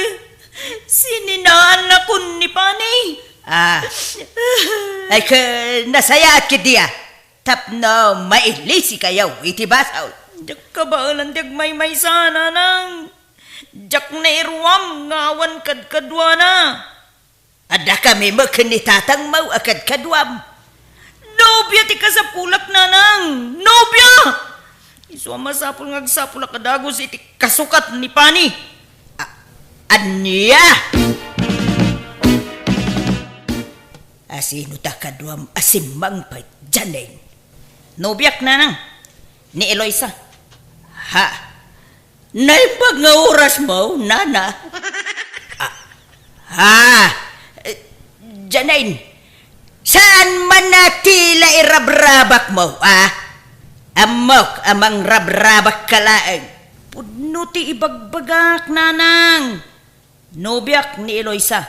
sininaannakon ni Pani. Ah. Ay, ket nasayaat ketdi a. Tapno mailisikayo iti basol. Diak kabaelan ti agmaymaysa, nanang. Diak nairuam nga awan kadkaduana. Adda kami met ken ni tatangmo a kadkaduam. Nobia ti kasapulak, nanang! Nobia! Isu a masapul nga agsapulak a dagus iti kasukat ni Pani. A-, ania? Asino ta kaduam a simmangpet, Janine? Nobiak, nanang. Ni Eloisa. Ha? Naimbag nga orasmo, nana? Ah, ha? Eh, Janine, saan man a ti la irabrabakmo, ah? Ammok a mangrabrabakka laeng. Pudno ti ibagbagak, nanang. Nobiak ni Eloisa,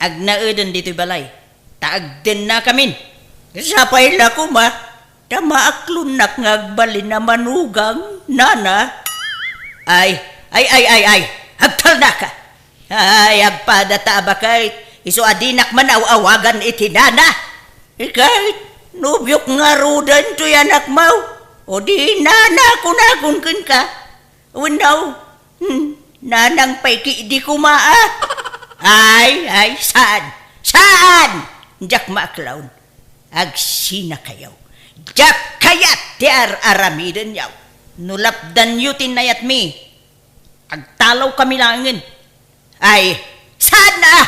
agnaeden ditoy balay, ta agdennakamin. Sapay la koma, ta maaklonnak nga agbalin a manugang, nana. Ay, ay, ay, ay, ay, agtalnaka. Ay, agpada ta a baket, isu a dinak man aw-awagan iti nana. Ikay, nobiok ngaruden toy anakmo, o di nana kunakon kenka. Wenno, hmm, nanang pay ketdi koma, a. Ay, ay, saan? Saan? Diak maaklon. Agsinakayo. Diak kayat ti ar-aramidenyo. No lapdanyo ti nayatmi, agtalawkami laengen. Ay, saan a?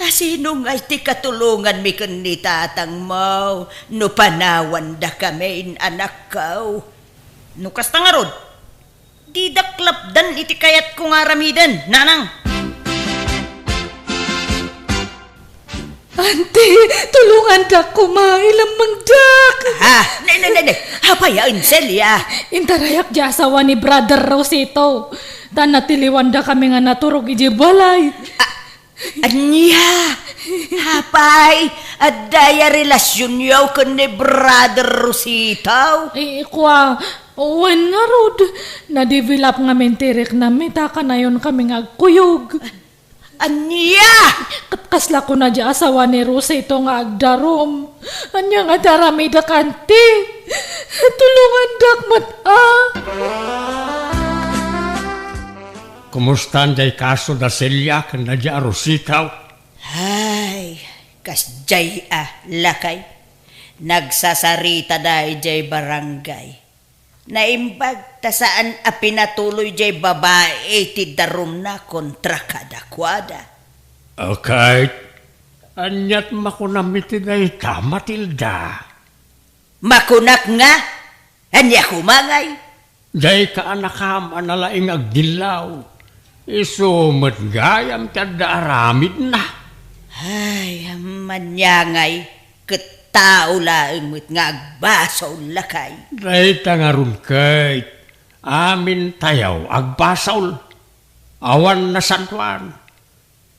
Asino ngay ti katulonganmi ken ni tatangmo no panawandakamin, anakko? No kasta ngarud, didak lapdan iti kayatko nga aramiden, nanang. Anti, tulongandak koma, ilammangdak. Ha? Ne, ne, ne, ne. Apay a, Celia? Intarayak ti asawa ni Brother Rosito. Ta natiliwandakami nga naturog idiay balay. Ania? Apay, adda aya relasionyo ken ni Brother Rosito? Eh, kua, wen ngarud, na-develop ngamin ti riknami ta kanayonkami nga agkuyog. Ania? Ket kasla kuna diay asawa ni Rosito nga agdarum. Ania nga ti aramidek, anti? Tulongandak met, a. Kumustan diay kaso da Celia ken da diay a Rosito? Ay, kasdiay a, lakay. Nagsasaritada idiay barangay. Naimbag ta saan a pinatuloy diay babai ti darumna kontra kadakuada. Okay. Aniat makunam iti dayta, Matilda? Makunak nga, ania koma ngay? Dayta a nakam a nalaing agdillaw. Isu met gayam ti adda aramidna. Ay, ania ngay, ket tao laeng met nga agbasol, lakay. Dayta ngarud ket, amintayo agbasol. Awan nasantoan.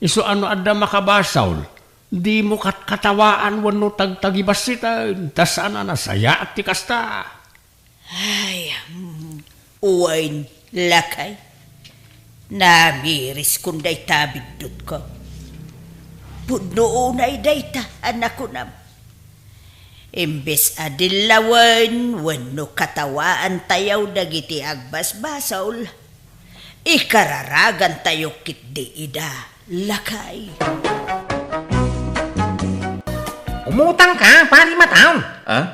Isu a no adda makabasol, dimo katkatawaan wenno tagtagibassiten, ta saan a nasayaat ti kasta. Ay, mm, wen, lakay. Namiriskon dayta biddutko. Pudno unay dayta a nakunam. Imbes a dillawen wenno katawaantayo dagiti agbasbasol, ikararagantayo ketdi ida, lakay. Umutangka, Pari Mataw. Ah?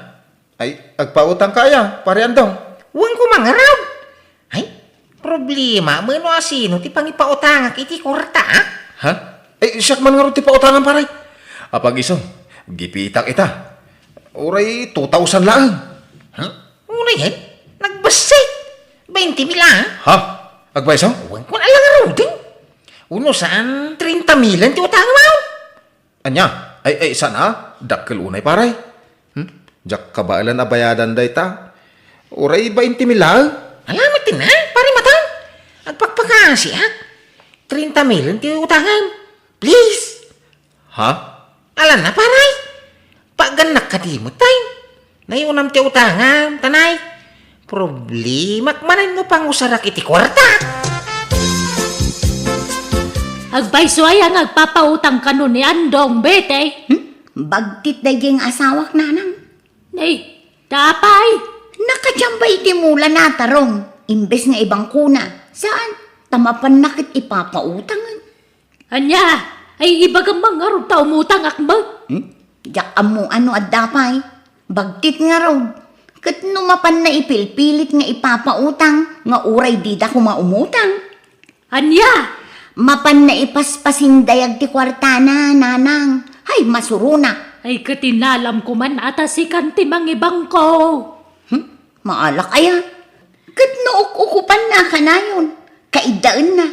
Ay, agpautangka aya, Pari Andong? Wen koma ngarud. Ay, problema met no asino ti pangipautangak iti kuarta, a? Ha? Ay, siak man ngarud ti pautangam, pare. Apag isu, gipitak ita. Uray two thousand laeng. Ha? Uray, eh, nagbassit. Bainti mil, a? Ha? Agpayso? Wen, kun ala ngaruden. Uno saan, treinta milen ti utangam, a? Ania? Ay, ay, saan a? Dakkel unay, pare. Hmm? Diak kabaelan a bayadan dayta. Uray bainti mil laeng. Ala met ti na, pare Mataw. Agpakpakasiak. Treinta milen ti utangam. Please. Ha? Ala na, pare. Pagannak kadi met, tay. Nayunam ti utangam, tanay. Problemak manen no pangusarak iti kuarta. Agpayso aya nga agpapautang kano ni Andong, Betty? Hmm? Bagtit daydiay nga asawak, nanang. Nay, ta apay? Nakadiamba iti mula na, tarong. Imbes nga ibangkona. Saan? Ta mapanna ket ipapautangen. Ania? Ay, ibagam man ngarud ta umutangak met. Hmm? Diak ammo no adda pay. Bagtit ngarud. Ket no mapanna ipilpilit nga ipapautang, nga uray dida koma umutang. Ania? Mapanna ipaspasindayag ti kuartana, nanang. Ay, masuronak. Ay, ket inalam ko man a ta sikan ti mangibangko. Hmm? Maalak aya? Ket no uk-ukupanna kanayon, kaiddaenna.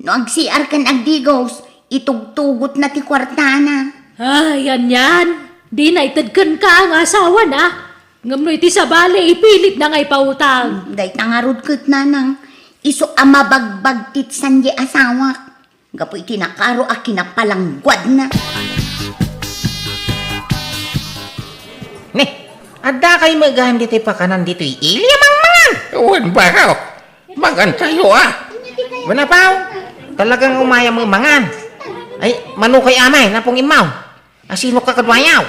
No agsiar ken agdigos, itugtugotna ti kuartana. Ay, anian, dina ited kenka nga asawana. Ngem no iti sabali, ipilitna nga ipautang. Hmm, dayta ngarud ket, nanang, isu a mabagbagtit saan diay asawak. Gapu iti nakaro a kinapalangguadna. Ne, addakay met gayam ditoy pakanan ditoy ili a mangmangan? Wen, barok. Mangantayo, a. Wen, apaw. Talagang umayam met mangan. Ay, manokay amay, Apong Immaw. Asino ka kaduayaw?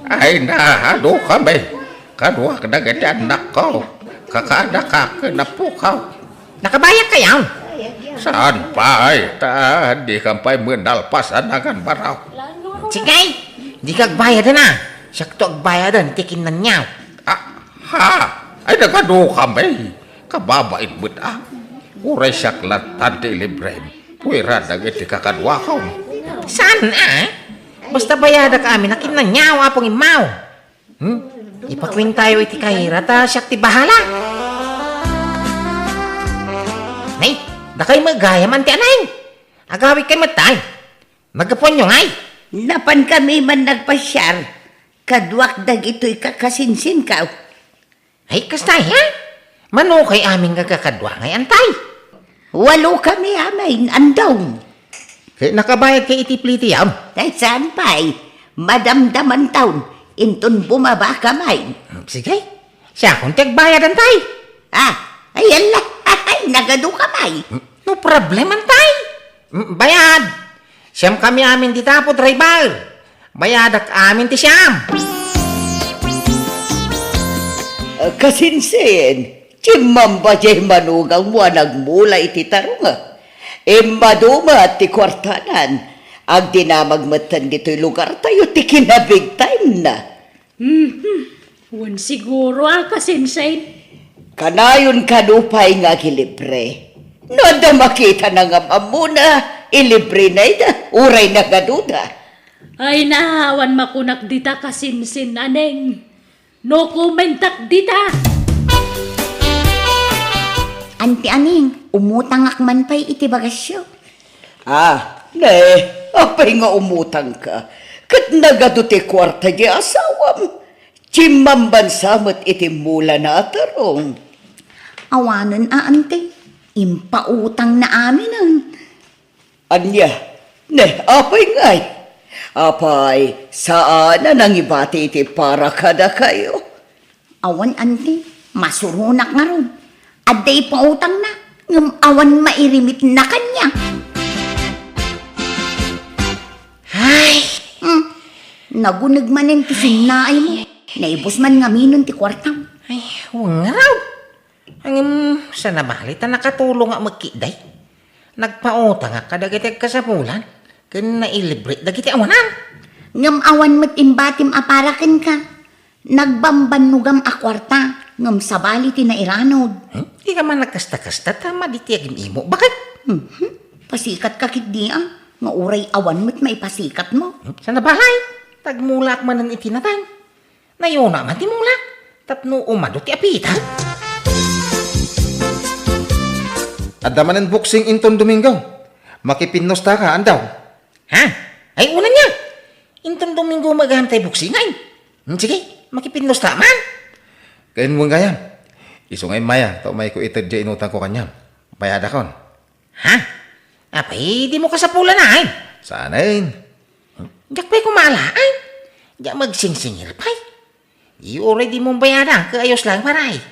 Ay, naadu kami. Kaduak dagiti annakko. Kakaadaka ken apokaw. Nakabayadkayon? Saan pay, ta dikam pay met nalpas a nangan, barok. Sige, dika agbayaden a. Siakto agbayaden ti kinnaniaw. Ah, ha? Ay, nagadu kami. Kababain met a. Uray siak lattan ti ilibrem. Puera dagiti kakaduakon. Saan a? Basta bayadak amin a kinnaniaw, Apong Immaw. Hmm? Ipakuentayo iti kayra ta siak ti bahala. Nay, dakay met gayam, Anti Anay. Agawidkay met tay. Naggapuanyo ngay? Napankami man nagpasiar. Kaduak dagitoy kakasinsinkaw. Ay, kasta, ha? Manokay amin nga kakadua ngay, Antay? Walo kami amin, Andong. Ket nakabayad kay iti plitiam? Ay, saan pay? Madamdamantaon, inton bumaba kami. Sige, siakon ti agbayad, antay. Ah, ay, ala, ay, nagadu kami. No problem, antay. Mm, bayad. Siam kami amin dita, apo driver. Bayadak amin ti siam. Ah, kasinsin, timmamba jay manugangmo a nagmula iti tarunga. Immadu met ti kuartanan. Agdinamag metten ditoy lugartayo ti kinabig time na. Mhm. Wen siguro a kasinsin. Kanayon kano pay nga agilibre. No adda makitana nga ammona, ilibrena ida, uray nagaduda. Ay na, awan makunak dita kasinsin, Aneng. No commentak dita. Anti Aneng, umutangak man pay iti bagasyo. Ah, ne, apay nga umutangka? Ket nagadu ti kuarta di asawam. Chimmambansa met iti mulana a tarong. Awanen a, anti. Impautangna aminen. Ania? Ne, apay ngay? Apay, saan a nangibati iti para kadakayo? Awan, anti. Masuronak ngarud. Adda ipautangna, ngem awan mairimitna kaniak. Ay! Hmm. Naguneg manen ti sinnaaymo. Naibus man ngaminen ti kuartam. Ay, wen ngarud. Ngem, saan a bale ta nakatulongak met ketdi. Nagpautangak kadagiti agkasapulan, ken nailibrek dagiti awanan. Ngem awan met imbatim a para kenka. Nagbambannogam a kuarta, ngem sabali ti nairanud. Hmm? Dika man nagkasta-kasta ta madi ti agim-imo. Bakit? Mhm. Pasikatka ketdi a, nga uray awan met maipasikatmo. Hmm? Saan a bale? Tagmulaak manen iti natay. Nayona man ti mulak, tapno umadu ti apita. Adda manen boxing inton Domingo. Makipinnostaka, Andong. Ha? Ay, unay aya. Inton Domingo met gayam ti boxing, ay. Hmm, sige, makipinnosta man. Ken wen gayam. Isu nga immay a, ta umayko ited diay inutangko kaniam. Bayadakon. Ha? Apay, dimo kasapulan, ay? Saanen. Diak pay kumala, ay? Diak magsingsingir pay. Di uray dimo bayada, ket ayos lang, pare.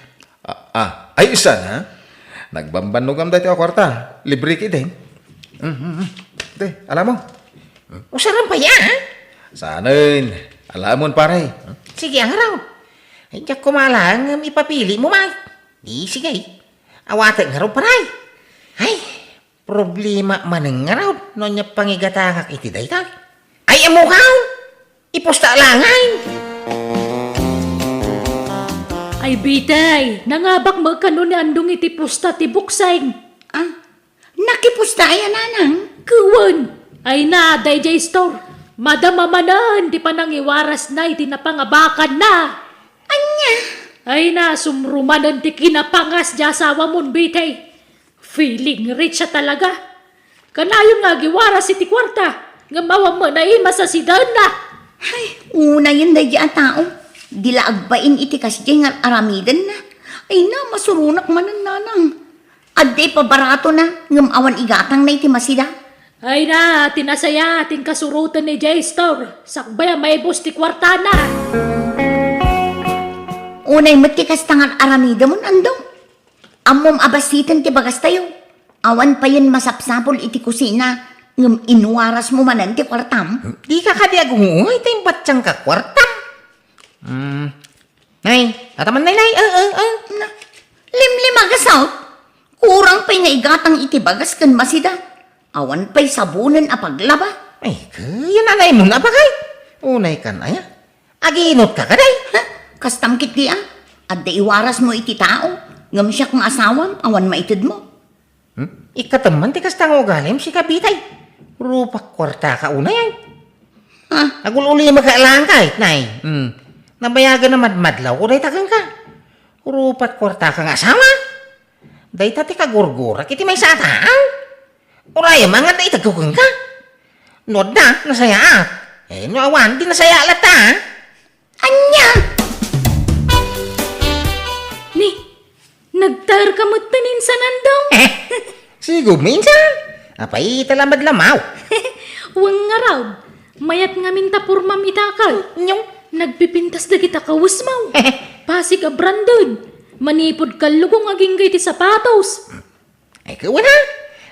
Ah, ah, ay, saan, ha? Nagbambannogam daytoy a kuarta. Libre ketdin. Mm, mm, mm. Te, alamon. Usaram pay, ha? Saanen. Alamon, pare. Sige, ngarud. Ay, diak kumala, ngem ipapilimo man. Di, sige. Awatek ngarud, pare. Ay, problema manen ngarud no ania pangigatangak iti dayta. Ay, ammokaw! Ipusta laeng! Ay, bitay, nangabak met kano ni Andong iti pusta ti boxing. Ah, nakipusta aya, nanang? Ket wen. Ay na, daydiay store. Madama manen ti panangiwarasna iti napangabakanna. Ania? Ay na, sumrumanen ti kinapangas diay asawamon, bitay. Feeling rich a talaga. Kanayon nga agiwaras iti kuarta, ngem awan met naimas a sidaenna. Ay, unayen daydiay a tao. Di la agbain iti kasdiay nga ar-aramidenna. Ay na, masuronak manen, nanang. Adda ipabaratona, ngem awan igatangna iti masida. Ay na, ti nasaya, ti inkasuroten ni Jay Store. Sakbay a maibus ti kuartana. Unay met ti kasta nga ar-aramidemon, Andong. Ammom a bassiten ti bagastayo. Awan payen masapsapul iti kusina, ngem inwarasmo manen ti kuartam? Dika kadi agungoy ta imbattiangka kuartam. Hmm. Nay, ataman nay, nay. Ah, ah, ah. Na, limlimagasat. Kurang pay nga igatang iti bagas ken masida. Awan pay sabonen a paglaba. Ay, kayan anay mo na bagay. Unay kan aya. Agiinot ka kaday? Ha? Kastam ketdi a. Adda iwarasmo iti tao. Ngem siak nga asawam, awan maitedmo. Hmm? Ikkatem man ti kasta nga ugalim, sika bitay. Rupak kuarta ka unay, ay. Ah. Agul-ulimaka lang kay, nay. Hmm. Nabayagan a madmadlaw ko dayta kenka. Rupak kuarta ka nga asawa. Dayta ti kagurgurak iti maysa a tao. Urayem a nga adda itegko kenka. No adda, nasayaat. Eh, no awan, di nasayaat latta, ah. Ania? Ni, nagtaerka metten insan, Andong? Eh, si Gumminsan? Apay ita lamadlamaw? Wen ngarud, mayat ngamin ta purmam ita kay. Nyong? Nagpipintas dagita kawesmaw. Pasig a branded. Manipud kallugong agingga iti sapatos. Ay, kuana,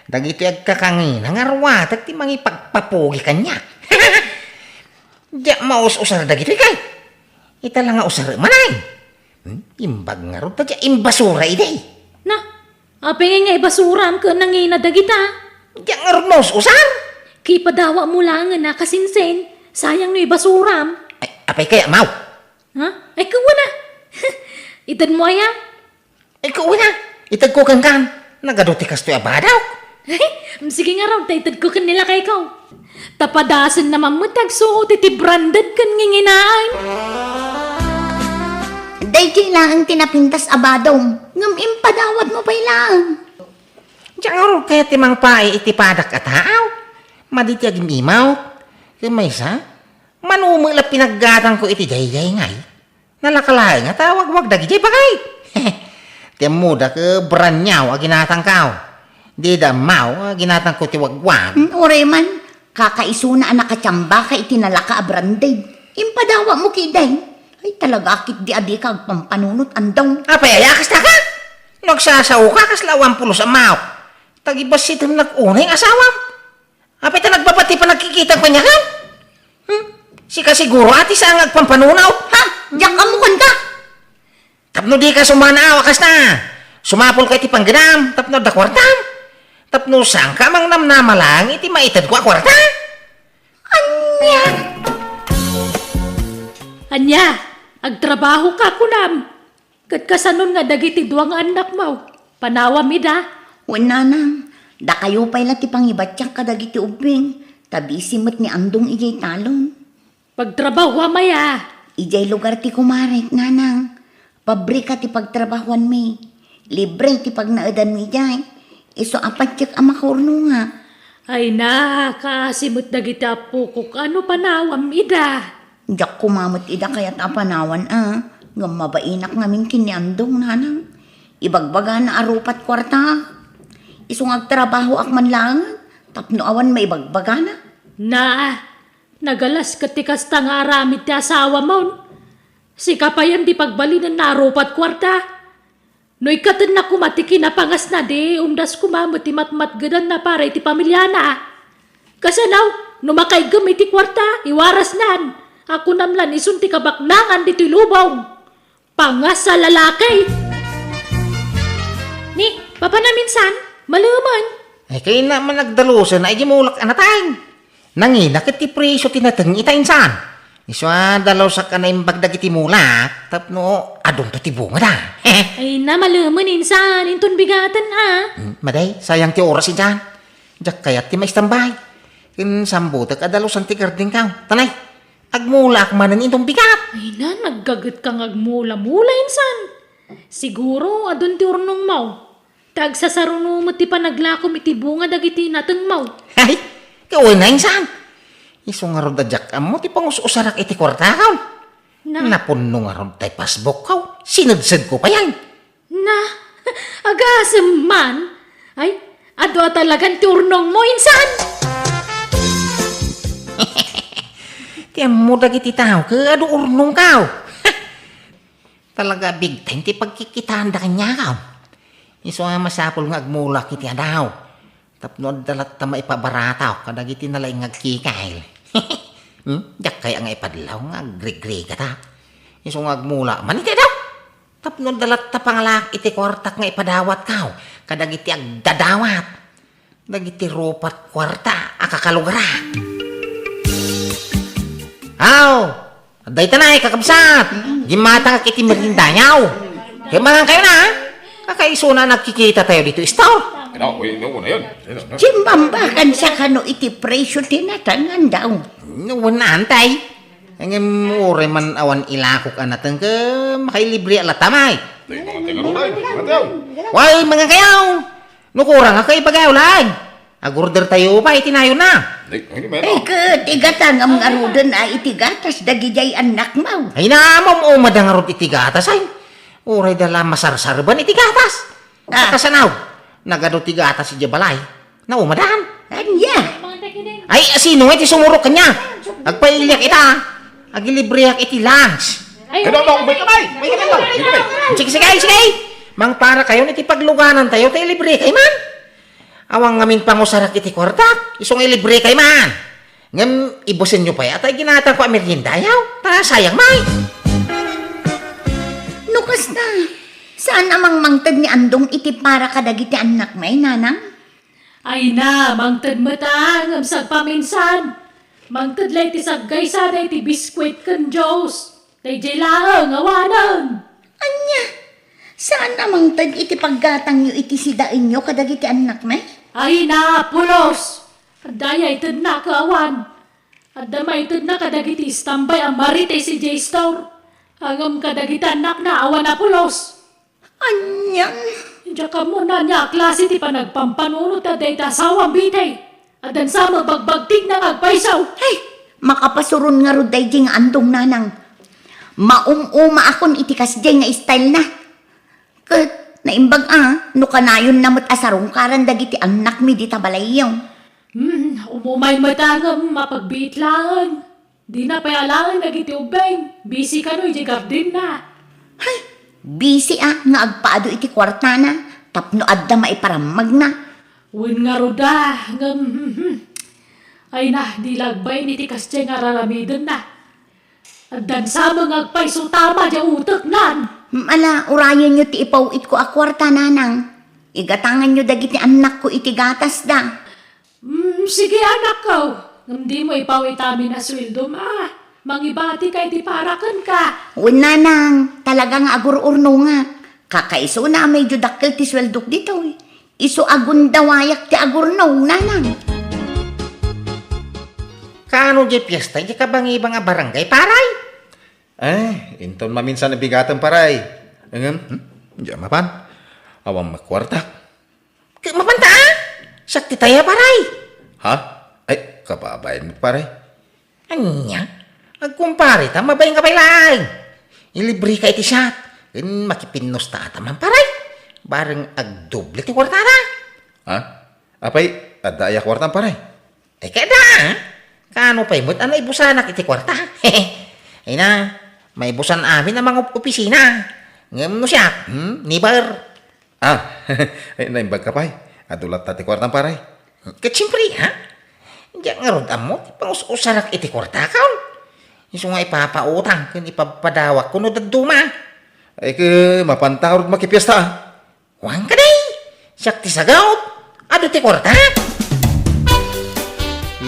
dagitoy agkakangina nga ruatek ti mangipagpapugi kaniak. Diak maus-usar dagitoy kay. Ita la nga usar manay. Hmm? Imbag ngarud ta diak imbasura idi. Na, apay nga ibasuram ket nangina dagita? Diak ngarud maus-usar. Kipadawatmo laengen a kasinsin, sayang no ibasuram. Ay, apay kayatmaw? Ha? Ay, kuana. Itedmo aya? Ay, kuana, itedko kenka. Nagadu ti kastoy a badok. Sige ngarud, ta itedko ken ni lakayko. Ta padasenna man met ti agsuot iti branded ken nginginaan. Daydiay laeng ti napintas a badom, ngem impadawatmo pay laeng. Diak ngarud kayat ti mangpaay iti padak a taaw. Madi ti agim-imawk. Ken maysa, mano met la pinaggatangko iti daydiay ngay. Nalaka laeng nga ta wagwag dagidiay bagay. Ti ammoda ket branyaw a ginatangko. Dida ammo a ginatangko ti wagwag. Hmm, uray man, kakaisuna a nakatsamba ka iti nalaka a branded. Impadawatmo ketdi. Ay, talaga ketdi a dika agpampanunot, Andong. Apay aya kasta ka? No agsasaoka, kasla awan pulos a maok. Tagibasitem nak unay nga asawam. Apay ta nagbaba ti panagkikitam kaniak? Hmm? Sika siguro a ti saan nga agpampanunot. Ha? Diak ammo kanta? Tapno dika sumanaaw a kasta, sumapulka iti panggenam tapno adda kuartam. Tapno saanka a mangnamnama laeng iti maitedko a kuarta. Ania? Ania? Agtrabahoka, kunam? Ket kasanon nga dagiti dua nga annakmo, panawam ida? Wen, nanang, dakayo pay la ti pangibatiak kadagiti ubbing, ta bisi met ni Andong idiay talon. Pagtrabahoam aya? Idiay lugar ti kumarek, nanang. Pabrika ti pagtrabahoanmi. Libre ti pagnaedanmi idiay. Isu a patiek a makaurnongak. Ay na, kaasi met dagiti appokok a no panawam ida. Diak koma met ida kayat a panawan a, ngem mabainak ngamin ken ni Andong, nanang. Ibagbagana a rupat kuarta. Isu nga agtrabahoak man laeng tapno awan maibagbagana. Na, nagalas ket ti kasta nga aramid ti asawamon. Sika payen ti pagbalinenna a rupat kuarta. No ikkatenna koma ti kinapangasna, di umdas koma met ti matmatgedanna para iti pamiliana. Kasano, no makaiggem iti kuarta, iwarasnan. A kunam lan isun ti kabaknangan ditoy lubong. Pangas a lalaki! Ni, papanam insan, malemen. Ay, kayatna man agdalusen, ay, di mulak a nateng. Nangina ket ti presio ti nateng ita insan. Isu a dalusak a naimbag dagiti mulak tapno adunto ti bungada. Ay na, malemen insan, inton bigaten a. Hmm, maday, sayang ti oras insan. Diak kayat ti maistambay. Ken sambutek a dalusan ti gardengko. Tanay, agmulaak manen inton bigat. Ay na, naggagetka nga agmula-mula insan. Siguro, adun ti urnongmo. Ta agsasaruno met ti panaglakom iti bunga dagiti natengmo. Ay, kawen na insan. Isu ngarud a diak ammo ti pangus-usarak iti kuartakon. Na. Napunno ngarud tay passbookko. Sinedsedko payen. Na, agasem man. Ay, adu a talagan ti urnongmo, insan. Ti ammo dagiti tao, ket adu urnongko. Talaga a big time ti pagkikitaanda kaniak. Isu a masapul nga agmulak iti adaw. Tapno adda latta maipabaratak kadagiti nalaing nga agkikil. Hmm? Diak kaya nga ipadlaw nga agrigrigatak. Isu nga agmula man iti adaw. Tapno adda latta pangalak iti kuartak nga ipadawatko kadagiti agdadawat. Dagiti rupat kuarta a kakalugara. Aw! Adda ita nay, kakabsat! Gimmatangak iti meriendayo. Kaya mangan kayo na, ha? Kakaisuna a nagkikita tayo dito, istor. Ano? Uy, ano na yun? Ano, ano? Simbambakan sa kano iti presyo ti natangan daw. Nawan na, antay. Ngem uray man awan ilakok a nateng ket makailibre a latta may. Tay, mga taga Ruray, mga taga. Way, mangan kayo! No kurang a kaibagayo laeng. Agorder tayo pa iti nayon na. Ay, ay, meron. Ay, ket igata ngem ngaruden a iti gatas dagidiay annakmo. Ay, naamam-umada ngarud iti gatas, ay. Uray da la masarsarban iti gatas. Ah. Kasanaw. Nagadu ti gatas idiay balay. Naumadan. Ania? Ay, sino nga iti sumurot kaniak? Agpailiak ita. Agilibreak iti lunch. Ay, Ano, ano, may kamay! May kamay! Sige, sige, sige! Mangpara kayo iti pagluganan tayo, tayo libre kay man. Awang ngamin pangusarak iti kwartak, isu nga ilibre kay man. Ngem ibusen yo pay, atay ginatang ko a merienda yaw. Ta sayang may. No kasta, saan a mangmangted ni Andong iti para kadagiti annak may, nanang? Ay na, mangted met a, ngem sagpaminsan. Mangted la iti saggaysada iti biskuit ken juice. Daydiay laeng, awanen. Ania? Saan a mangted iti paggatangyo iti sidaenyo kadagiti annakmi? Ay na, pulos! Adda aya itedna ket awan. Adda maitedna kadagiti istambay a Marites idiay store. Ngem kadagiti annakna awan a pulos. Anian? Diak ammo no ania a klase ti panagpampanunot ti adda iti asawam, Bitay. Addan sa mabagbagtigna nga agpayso. Hey, makapasuron ngarud daydiay nga Andong, nanang. Maum-umaakon iti kasdiay nga style na. Ket naimbag a, no kanayonna met a sarungkaran dagiti annakmi dita balayyo. Hmm, umumay met a ngem mapagbiit laeng. Dina pay alaen dagiti ubbing. Busy kano iti gardenna. Hay, busy a nga agpaadu iti kuartana tapno adda maiparammagna. Wen ngarud a, ngem, hmm, hmm. Ay na, di la agbain iti kasdiay nga raramidenna. Addan sa met nga agpayso tama diay uteknan. Ala, urayenyo ti ipaw-itko a kuarta, nanang. Igatanganyo dagiti annakko iti gatasda. Mm, sige, anakko. Ngem dimo ipaw-it amin a sueldom a. Mangibatika iti para kenka. Wen, nanang, talaga nga agur-urnongak. Kakaisuna a medyo dakkel ti sueldok ditoy. Isu a gundawayak ti agurnong, nanang. Kaano diay fiesta iti kabangibang a barangay, paray? Eh, inton maminsan a bigatem, paray. Ngem, hmm? Diak mapan. Awan met kuartak. Ket mapanta, a? Siak ti taya, paray. Ha? Ay, kababain met, paray. Ania? Agkumpare ta, mabain ka pay laeng. Ilibre ka iti siak. Ken makipinnusta ta man, paray. Bareng agdoble ti kuarta ta. Ha? Apay, adda aya kuartam, paray? Ay, kada, a? Kaano pay met a naibusanak iti kuarta? Ay na, maibusan amin a mangopisina. Ngem no siak, hmm, never. Ah, ay, naimbag ka pay. Adu latta ti kuartam, pare. Ket siempre, ha? Diak ngarud ammo ti pangus-usarak iti kuartakaw. Isu nga ipapautang ken ipapadawak kuno dadduma. Ay, ket mapanta ngarud makipiesta, a? Wen kadi, siak ti sagaw. Adu ti kuarta.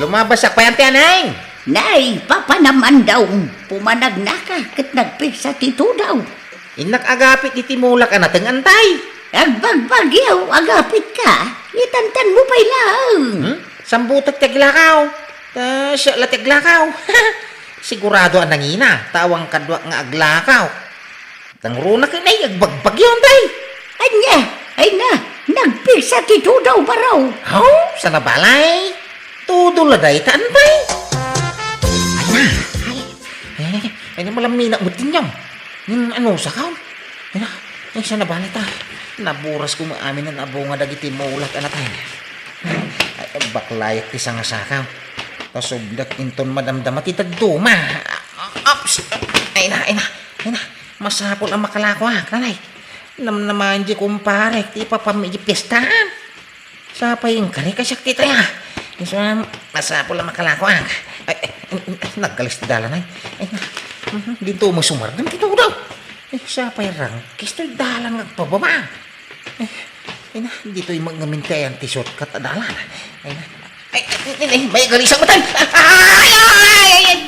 Lumabas siak pay, Anti Aneng. Nay, papanam, Andong, pumanagnaka ket nagpigsa ti tudaw. Innak agapit iti mulak a nateng, Antay. Agbagbagyo, agapitka. Itantanmo pay laeng. Hmm? Sambutek ti aglakaw. Ta siak la ti aglakaw. Sigurado a nangina, ta awan kaduak nga aglakaw. Nangruna ket nay agbagbagyo, Antay. Ania? Ay na, nagpigsa ti tudaw, baro. Haw, saan a balay? Tudo la dayta, Antay. Ay na. Ay, ay, ay, malamina met ti inyam. Hmm, ano, sakaw? Ay na, ay, saan a balay ta? Naburas ko maamin a nabunga dagiti mulak a nateng. Ay, baklayak ti sangasakaw. Kasubdak inton madamdama ti dadduma. Ops! Ay na, ay na, ay na. Masapul a makalakoak, nanay. Namnamaen di kumparek ti ipapam iti piestaan. Sapay inkari ka siak ti taya. Isu, masapul a makalakoak. Ay, ay, ay, ay, nagkalis ti dalan, ay. Ay, mhm, dinto mo sumardeng ti tudaw. Ay, sapay rangkis ti dalan nga agpababa. Ay, ay na, ditoy mag-, ngamin ti ayan ti shortcut a dalan. Ay na. Ay, ay, ay, ay, may galisang matay. Ay, ay, ay, ay, ay.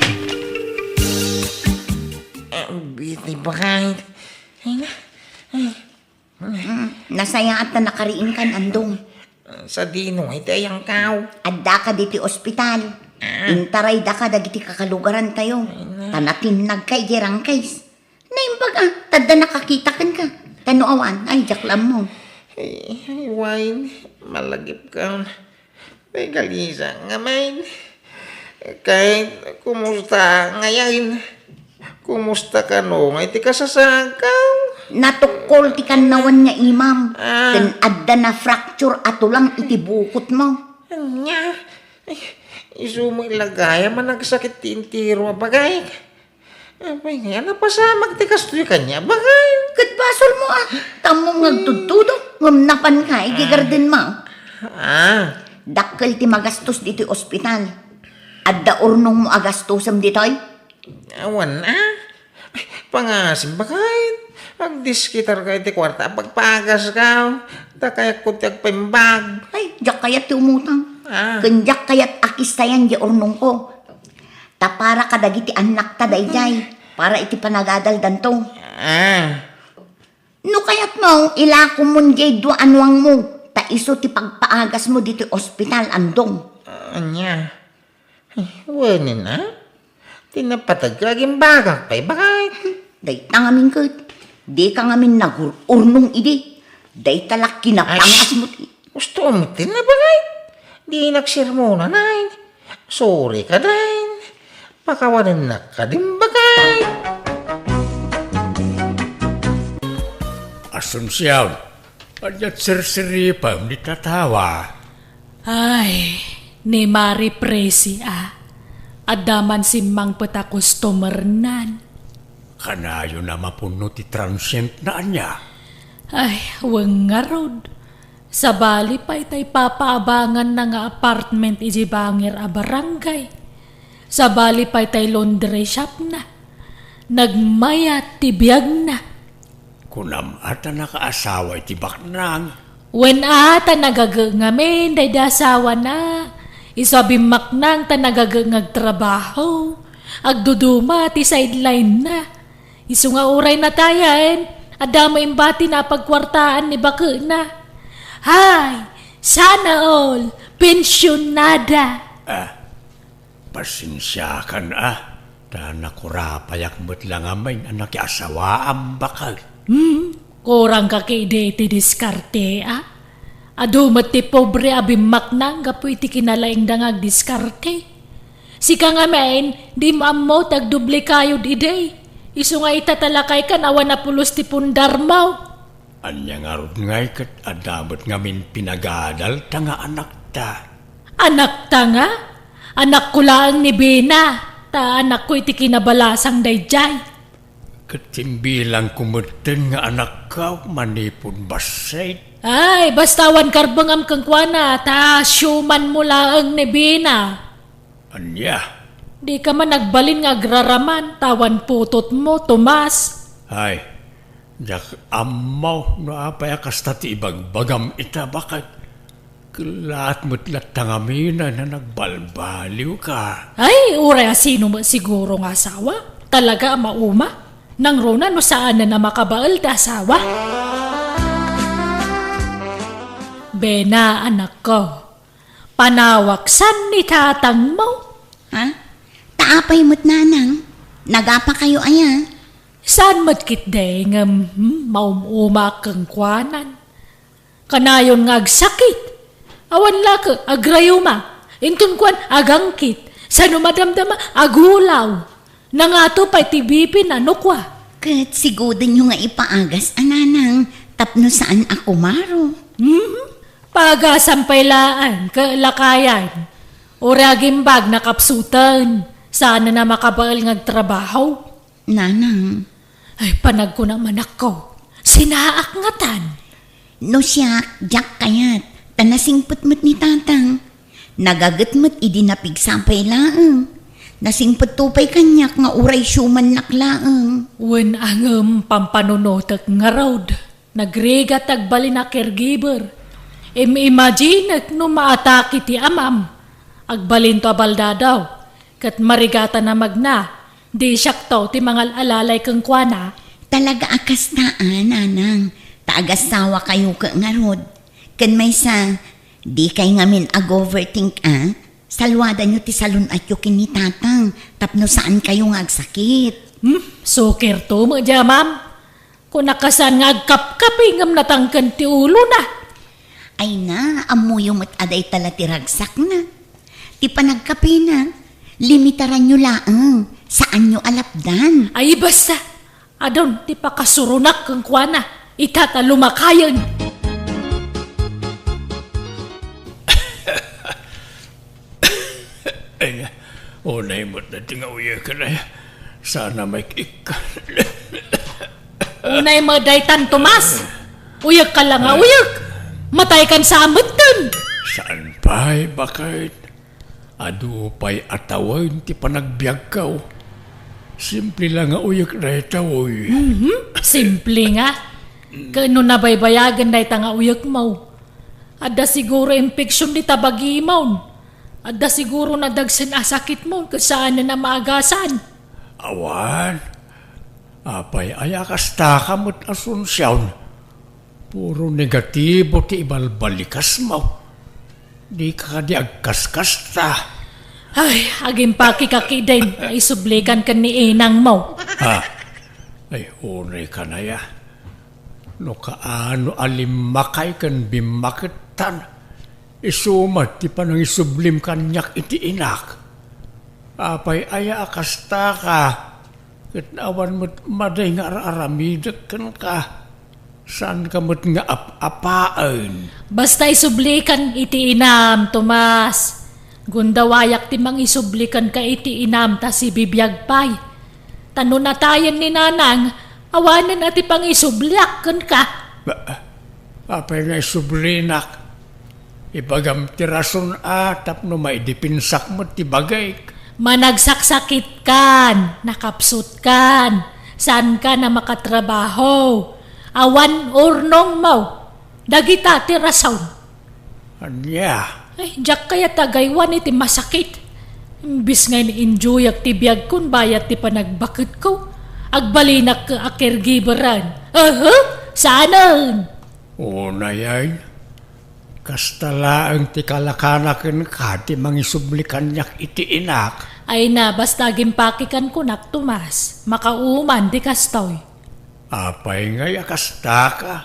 Ang biti bakit? Ay na. Ay. Mm, nasayaat ta nakariingkan, Andong. Sadino, iti ayangkaw? Addaka diti ospital. Ah. Intaraydaka dagiti kakalugarantayo. Ay na. Ta natinnagka iti rangkis. Naimbag a, tadda nakakita kenka. Ta no awan, ay, diak la ammo. Ay, ay, Wine, malagipka. Ay, galisa nga, Wine. Kay, kumusta ngayon? Kumusta kano nga iti kasasakaw? Natukkol ti kannawan nga imam. Ah. Ken adda na-fracture a tulang iti bukotmo. Ania? Ay, isu met la gayam a nagsakit ti entero a bagayk. Apay ngay a napasamak ti kastoy kaniak a bagay? Ket basolmo a, ta ammom nga agtudtudo, ngem napanka iti gardenmo. Ah. Dakkel ti magastos ditoy ospital. Adda urnongmo a gastosem ditoy? Awan a. Ay, pangasim, baket. Agdiskitarka iti kuarta a pagpagasko. Ta kayatko ti agpaimbag. Ay, diak kayat ti umutang. Ah. Ken diak kayat a kistayan diay urnongko. Ta para kadagiti annakta daydiay, para iti panagadaldanto. Ah. No kayatmo, ilakomon diay dua a nuangmo, ta isu ti pagpaagasmo ditoy ospital, andong. Ania? Ay, wen a? Ti napateg, agimbagak pay, baket. Dayta ngamin ket, dika ngamin nagur-urnong idi. Dayta la kinapangasmo ti. Ay, sh-, gusto mo ti na, baket? Dinak sermonan, ay. Sorry ka, dayn. Pakawanennak kadin, baket. Asuncion, ania ti sirsiripem ni tatawa? Ay, ni Mari Presi a. Adda man simmangpet a customernan. Kanayon a mapunno ti transientna, ania? Ay, wen ngarud. Sabali pay tay papaabanganna nga apartment idiay bangir a barangay. Sabali pay tay laundry shopna. Nagmayat ti biagna. Kunam a ta nakaasawa iti baknang? Wen a, ta nagaget ngamin daydi asawana. Isu a bimmaknang ta nagaget nga agtrabaho. Agduduma ti sideline-na. Isu nga uray natayen, adda met imbatina a pagkuartaan ni baketna. Hay, sana all, pensionada. Ah, Pasensiakan a, ta nakurapayak met la ngamin a nakiasawaam, baket. Hmm, kurangka ketdi iti diskarte a? Adu met ti pobre a bimmaknang gapu iti kinalaingda nga agdiskarte. Sika ngamin, di mo ammo ti agdublikayod idi. Isu nga ita ta lakaykan awan a pulos ti pundarmo. Ania ngarud ngay ket adda met ngamin pinagadalta nga anakta? Anakta nga? Anakko laeng ni Bena, ta anakko iti kinabalasang daydiay. Ket imbilangko metten nga anakko manipud bassit. Ay, basta awan karbengam kenkuana, ta siumanmo laeng ni Bena. Ania? Dika man agbalin nga agraraman, ta awan putotmo, Tomas. Ay, diak ammo no apay a kasta ti ibagbagam ita, baket. Kellaat met latta ngamin a nagbalbaliwka. Ay, uray a sino met siguro nga asawa? Talaga a mauma? Nangruna no saanen a makabael ti asawa? Bena, anakko. Panawak san ni tatangmo? Ha? Ta apay met, nanang? Nagapakayo aya? Saan met ketdi ngem, hmm, maum-umaak kenkuanan. Kanayon nga agsakit. Awan la ket agrayuma. Inton kuan, agangkit. Sano madamdama, agulaw. Nangato pay ti B P na no kua. Ket sigodenyo nga ipaagas a nanang tapno saan a kumaro. Mhm. Paagasam pay laeng, ket lakayan. Uray agimbag nakapsuten. Saan a makabael nga agtrabaho. Nanang. Ay, panagkunak, anakko. Sinaak ngatan. No siak, diak kayat, ta nasingpet met ni tatang. Nagaget met idi napigsa pay laeng. Nasingpetto pay kaniak nga uray siumannak laeng. Wen a ngem pampanunotek ngarud. Nagrigat ti agbalin a caregiver. Im-imaginek no maatake ti amam. Agbalinto a baldadaw. Ket marigatan a magna. Di siakto ti mangal-alalay kenkuana. Talaga a kasta a, nanang, ta agasawakayo ket ngarud. Ken maysa, dikay ngamin ag-overthink a, saluadanyo ti salun-atyo ken ni tatang tapno saankayo nga agsakit. Hmm, sukirto met diay amam. Kunak a saan nga agkapkapi ngem natangken ti ulona. Ay na, ammoyo met a dayta la ti ragsakna. Ti panagkapina, limitaranyo laeng, saanyo a lapdan. Ay, basta, Adun ti pakasuronak kenkuana, ita ta lumakayen. Ay, unay met dayta nga uyek, ay. Sana may kik-, Unay met daytan, Tomas. Uyek ka la nga uyek. Matay kan sa ametten. Saan pay, baket? Adu pay a tawen ti panagbiagko. Simple la nga uyek dayta, uy. Mhm, simple nga. Ken no nabaybayagen dayta nga uyekmo, adda siguro infection dita bagimon. Adda siguro nadagsen a sakitmon ket saanen a maagasan. Awan. Apay aya kasta ka met, Asuncion? Puro negatibo ti ibalbalikasmo. Dika kadi agkaskasta. Ay, agimpakek ketdin a isublikan ken ni inangmo. Ha? Ay, unay ka na ya. No kaano a limmakay ken bimmakettan, isu met ti panangisublim kaniak iti inak. Apay aya a kasta ka, ket awan met madi nga ar-aramidek kenka. Saanka met nga ap-apaen. Basta isublikan iti inam, Tomas. Gundawayak ti mangisubli kenka iti inam ta sibibiag pay. Ta no natayen ni nanang, awanen a ti pangisubliak kenka. Ba, apay nga isublinak? Ibagam ti rason a tapno maidepensak met ti bagik. Managsaksakitkan, nakapsutkan, saankan a makatrabaho, awan urnongmo. Dagita ti rason. Ania? Ay, diak kayat agaywan iti masakit. Imbis nga in-enjoyak ti biagkon bayat ti panagbaketko, agbalinak a caregiveran. Aha, saanen? Unay ay, kasta laeng ti kalakana kenka ti mangisubli kaniak iti inak. Ay na, basta agimpakek kenkunak, Tomas, makauman ti kastoy. Apay ngay a kasta ka?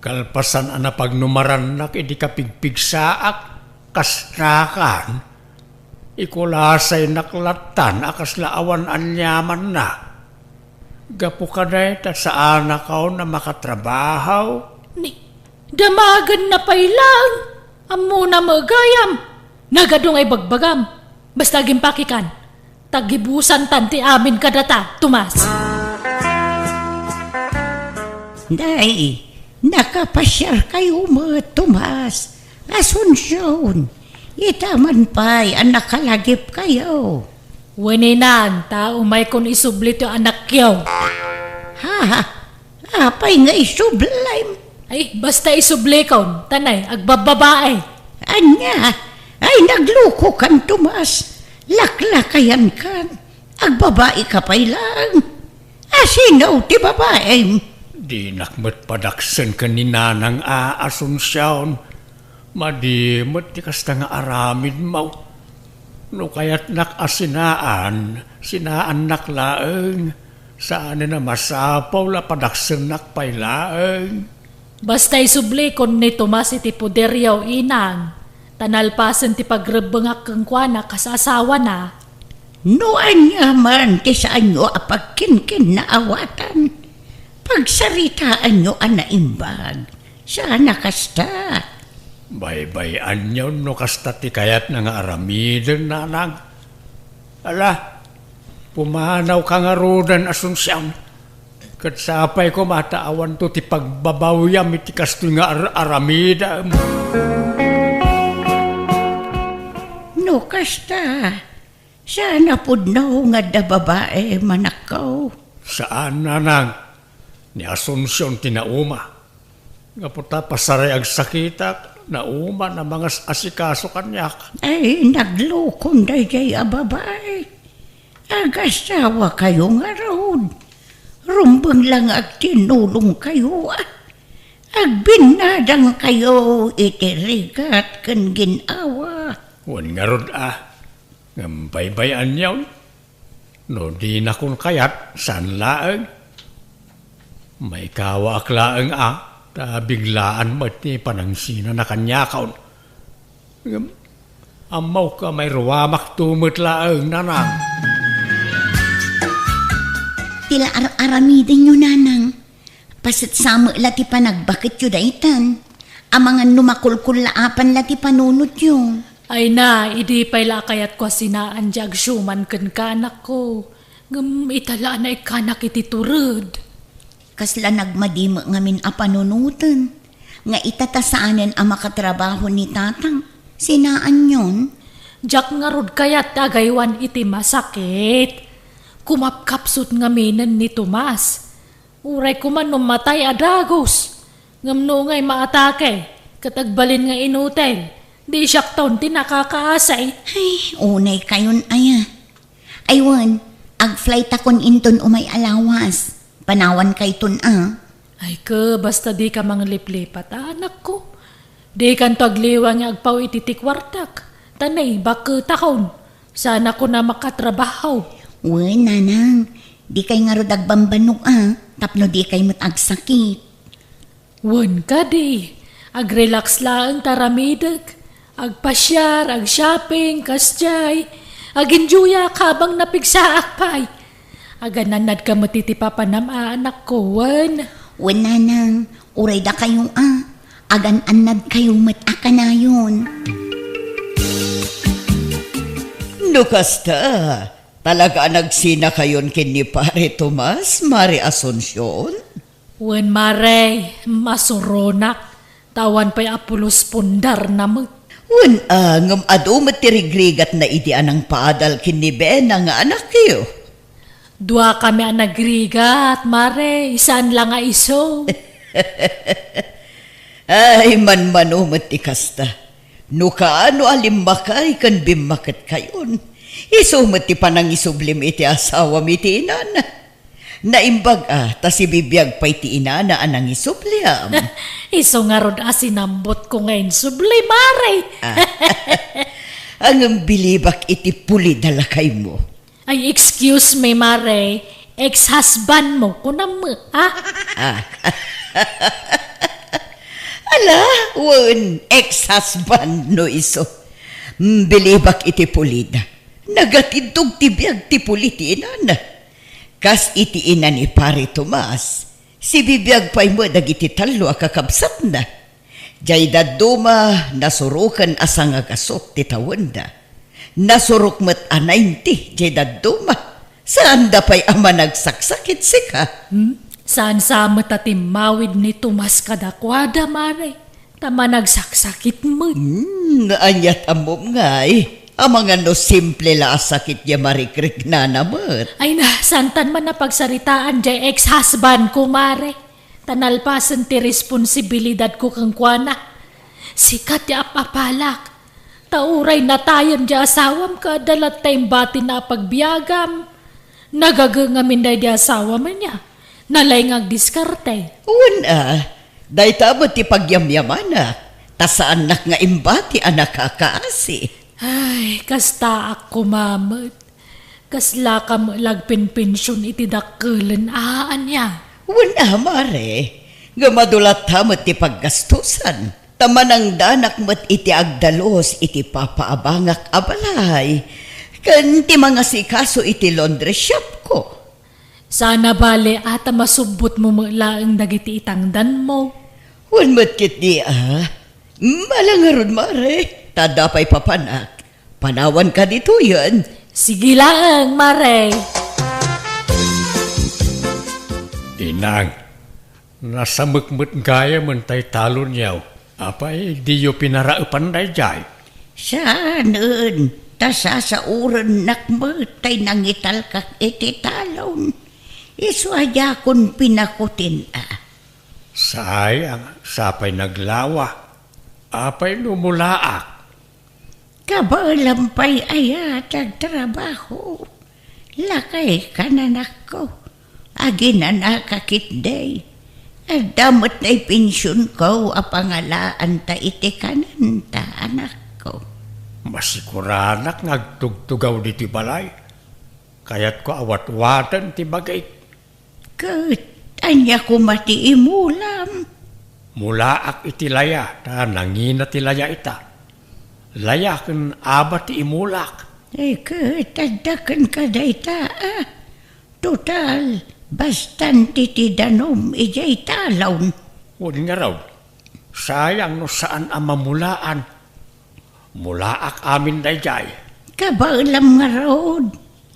Kalpasan a napagnumarannak idi kapigpigsaak, kasta kan? Ikulasaynak lattan a kasla awan aniamanna. Gapu kadayta, saanakon a makatrabaho. Ni, damagenna pay laeng. Ammona met gayam. Nagadu nga ibagbagam. Basta agimpakekan. Tagibusantan ti amin kadata, Tomas. Nay, nakapasiarkayo met, Tomas. Asuncion, ita man pay a nakalagipkayo. Wen inang, ta umaykon isubli ti anakyo. Ha? Apay nga isublim? Ay, basta isublikon, ta nay, agbabbabae. Ania? Ay, naglukokan, Tomas. Laklakayankan. Agbabaika pay laeng. Asino ti babaem? Dinak met padaksen ken ni nanang a Asuncion. Madi met ti kasta nga aramidmo. No kayatnak a sinaan, sinaannak laeng. Saanen a masapul a padaksennak pay laeng. Basta isublikon ni Tomas iti poderyo, inang, ta nalpasen ti pagrebbengak kenkuana kas asawana. No ania man ti saanyo a pagkinkinnaawatan, pagsaritaanyo a naimbag. Saan a kasta. Baybay-anyon no kasta ti kayatna nga aramiden, nanang. Ala, pumanawka ngaruden, Asuncion. Ket sapay koma ta awanto ti pagbabawyam iti kastoy nga ar-aramidem. No kasta, saan a pudno nga adda babaem, anakko? Saan, nanang. Ni Asuncion ti nauma. Gapu ta pasaray agsakitak, nauman a mangas-asikaso kaniak. Ay, naglukon daydiay a babae. Agasawakayo ngarud. Rumbeng la nga agtinnulongkayo, a. Agbinnadangkayo iti rigat ken gin-awa. Wen ngarud, a. Ngem baybay-anyon. No dinakon kayat, saan laeng. Maikawaak laeng a, ta biglaan met ti panangsinana kaniakon. Ngem, ammok a mairuamakto met laeng, nanang. Ti la ar-aramidenyo, nanang. Paset sa met la ti panagbaketyo daytan. Amangan no makulkullaapan la ti panunotyo. Ay na, idi pay la a kayatko a sinaan ti agsiuman kenka, anakko. Ngem ita la a naikkanak iti tured. Kasla nagmadi met ngamin a panunoten, nga ita ta saanen a makatrabaho ni tatang, sinaanyon? Diak ngarud kayat ti agaywan iti masakit. Kumapkapsut ngaminen ni Tomas. Uray koma no matay a dagus. Ngem no ngay maatake, ket agbalin nga inutil, di siakton ti nakakaasi. Ay, unay kayon aya. Ay wen, agflight akon inton umay a lawas. Panawan kayton a. Ay ke, basta di ka mangliplipat, anakko. Di kanto agliwa nga agpaw iti ti kuartak. Ta naibaketakon. Saan ako na makatrabaho. Wen, nanang, di kay ngarud agbambannog a, tapno di kay met agsakit. Wen kadi, agrelax laeng ta aramidek. Agpasiar, agshopping, kasdiay. Aginjoyak habang napigsaak pay. Agan-annad ka met iti papanam a, anakko, wen? Wen, nanang, uray dakayo a. Agan-annad kayo met a kanayon. No kasta, talaga a nagsinakayon ken ni Pare Tomas, Mare Asuncion? Wen, Mare, masuronak, ta awan pay a pulos pundarna met. Wen, a, ngem adu met ti rigrigatna idi a nangpaadal ken ni Bena nga anakyo. Duakami a nagrigat, Mare, saan la nga isu. Ay, manmano met ti kasta. No kaano a limmakay ken bimmaketkayon, isu met ti panangisublim iti asawam iti inana. Naimbag a, ta sibibiag pay ti inana a nangisubliam. Isu ngarud a sinambotko nga insubli, Mare. Ah. Ngem bilibak iti pulid a lakaymo. Ay, excuse me, Mare. Ex-husband mo, kunam mo, ha? Ah. Ala, wen, ex-husband no isu. Mm, bilibak iti pulid. Nagatindog ti biag ti puli ti inana. Kas iti ina ni Pare Tomas, sibibiag pay met dagiti tallo a kakabsatna. Jay dadduma, nasuroken a sangagasut ti tawenda. Nasurok met a ninety jay dadduma. Saanda pay a managsaksakit sika. Hmm? Saan sa met a timmawid ni Tomas kadakuada, Mare? Ta managsaksakit met. Hmm, ania ti ammom ngay? Amangan no simple la a sakit ya marikriknana met. Ay na, santan man a pagsaritaan jay ex-husband ko, Mare. Ta nalpasen ti responsibilidad ko kenkuana. Sika ti ap-apalak. Ta uray natayen jay asawam ket adda latta imbatina a pagbiagam. Nagaga ngamin daydi asawam ania. Nalaing nga agdiskarte. Wen a, dayta met ti pagyamyamanak, ta saannak nga imbati a nakakaasi. Ay, kastaak koma met. Kasla ka met la agpenpension iti dakkelen a ania? Wen a, Mare, ngem adu latta met ti paggastusan. Ta manangdanak met iti agdalus iti papaabangak a balay, ken ti mangasikaso iti laundry shop ko. Saan a bale a ta masubbotmo met laeng dagiti itangdanmo. Wen met ketdi a, mala ngarud, Mare, ta adda pay papanak. Panawanka ditoyen. Sige laeng, Mare. Inang, nasamek met gayamen tay talonyo. Apay, diyo pinaraepan daydiay? Saanen, ta sasaorennak met tay nangitalkak iti talon. Isu a diakon pinakutin a. Sayang, sapay naglawa. Apay no mulaak? Kabaelam pay aya ti agtrabaho. Lakay ka, anakko. Aginanaka ketdi. Adda met nay pensionko a pangalaanta iti kanenta, anakko. Masiguranak nga agtugtugaw ditoy balay. Kayatko a watwaten ti bagik. Ket ania koma ti imulam? Mulaak iti laya, ta nangina ti laya ita. Laya ken aba ti imulak. Eh, ket adda kenka dayta, a. Total, Bastan diti danum idiay talon. Wen ngarud, sayang no saan a mamulaan. Mulaak amin daydiay. Kabaelam ngarud,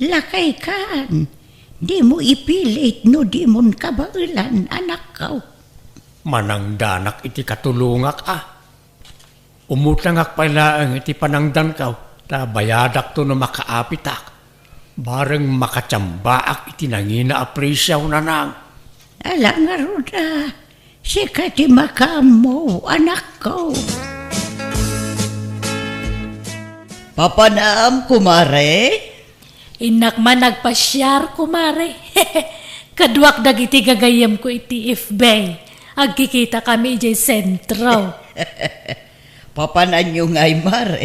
lakaykan. Dimo ipilit no dimon kabaelan, anakko. Manangdanak iti katulongak a. Umutangak pay laeng iti panangdanko, ta bayadakto no makaapitak. Bareng makatiambaak iti nangina a presio, nanang. Ala ngarud a, sika ti makaammo, anakko. Papanam, kumare? Innak man agpasiar, kumare. Kaduak dagiti gagayyemko iti F B. Agkikitakami idiay sentro. Papananyo ngay, mare?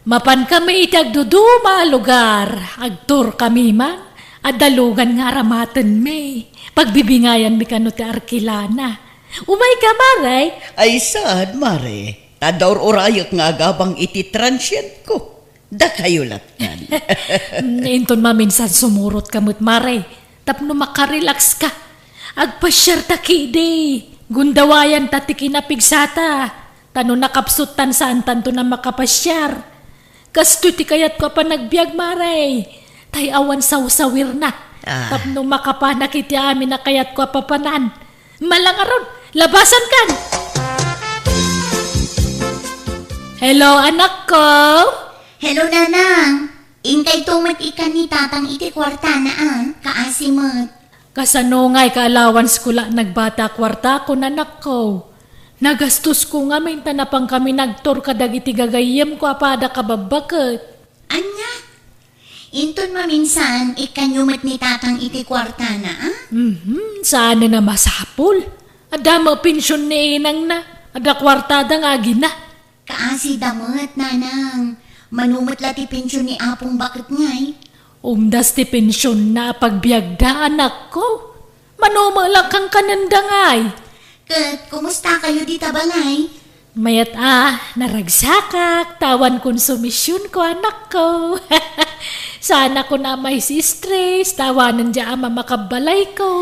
Mapankami iti agduduma a lugar. Agturkami man. Adda lugan nga aramatenmi. Pagbibingayanmi kano ti arkilana. Umayka, mare? Ay, saan, mare? Ta adda ur-urayek nga agabang iti transientko. Dakayo lattan. Mm, inton maminsan sumurotka met, mare, tapno makarelax ka. Agpasiarta kidi. Gundawayanta ti kinapigsata. Ta no nakapsuttan, saantanto a makapasiar. Kastoy ti kayatko a panagbiag, mare. Tay awan sawsawirna. Ah. Tapno makapanak iti amin a kayatko a papanan. Malangaron, labasankan! Hello, anakko! Hello, nanang. Inkayto met ikkan ni tatang iti kuartana, a, kaasi met. Kasano ngay ka allowance ko la nagbata a kuartakon, anakko? Nagastosko ngamin ta napankami nagtur kadagiti gagayyemko a pada kababbaket. Ania? Inton maminsan, ikkanyo met ni tatang iti kuartana, a? Mhm, saanen a masapul. Adda met pension ni inangna. Adda kuartada nga agina. Kaasida met, nanang. Mano met la ti pension ni Apong Baket ngay? Umdas ti pensionna a pagbiagda, anakko. Mano met la kankanenda ngay? Ket kumusta kayo dita balay? Mayat a, naragsakak, ta awan konsumisionko, anakko. Saanakon a maisi-stress, ta awanen dia a mamakabbalayko.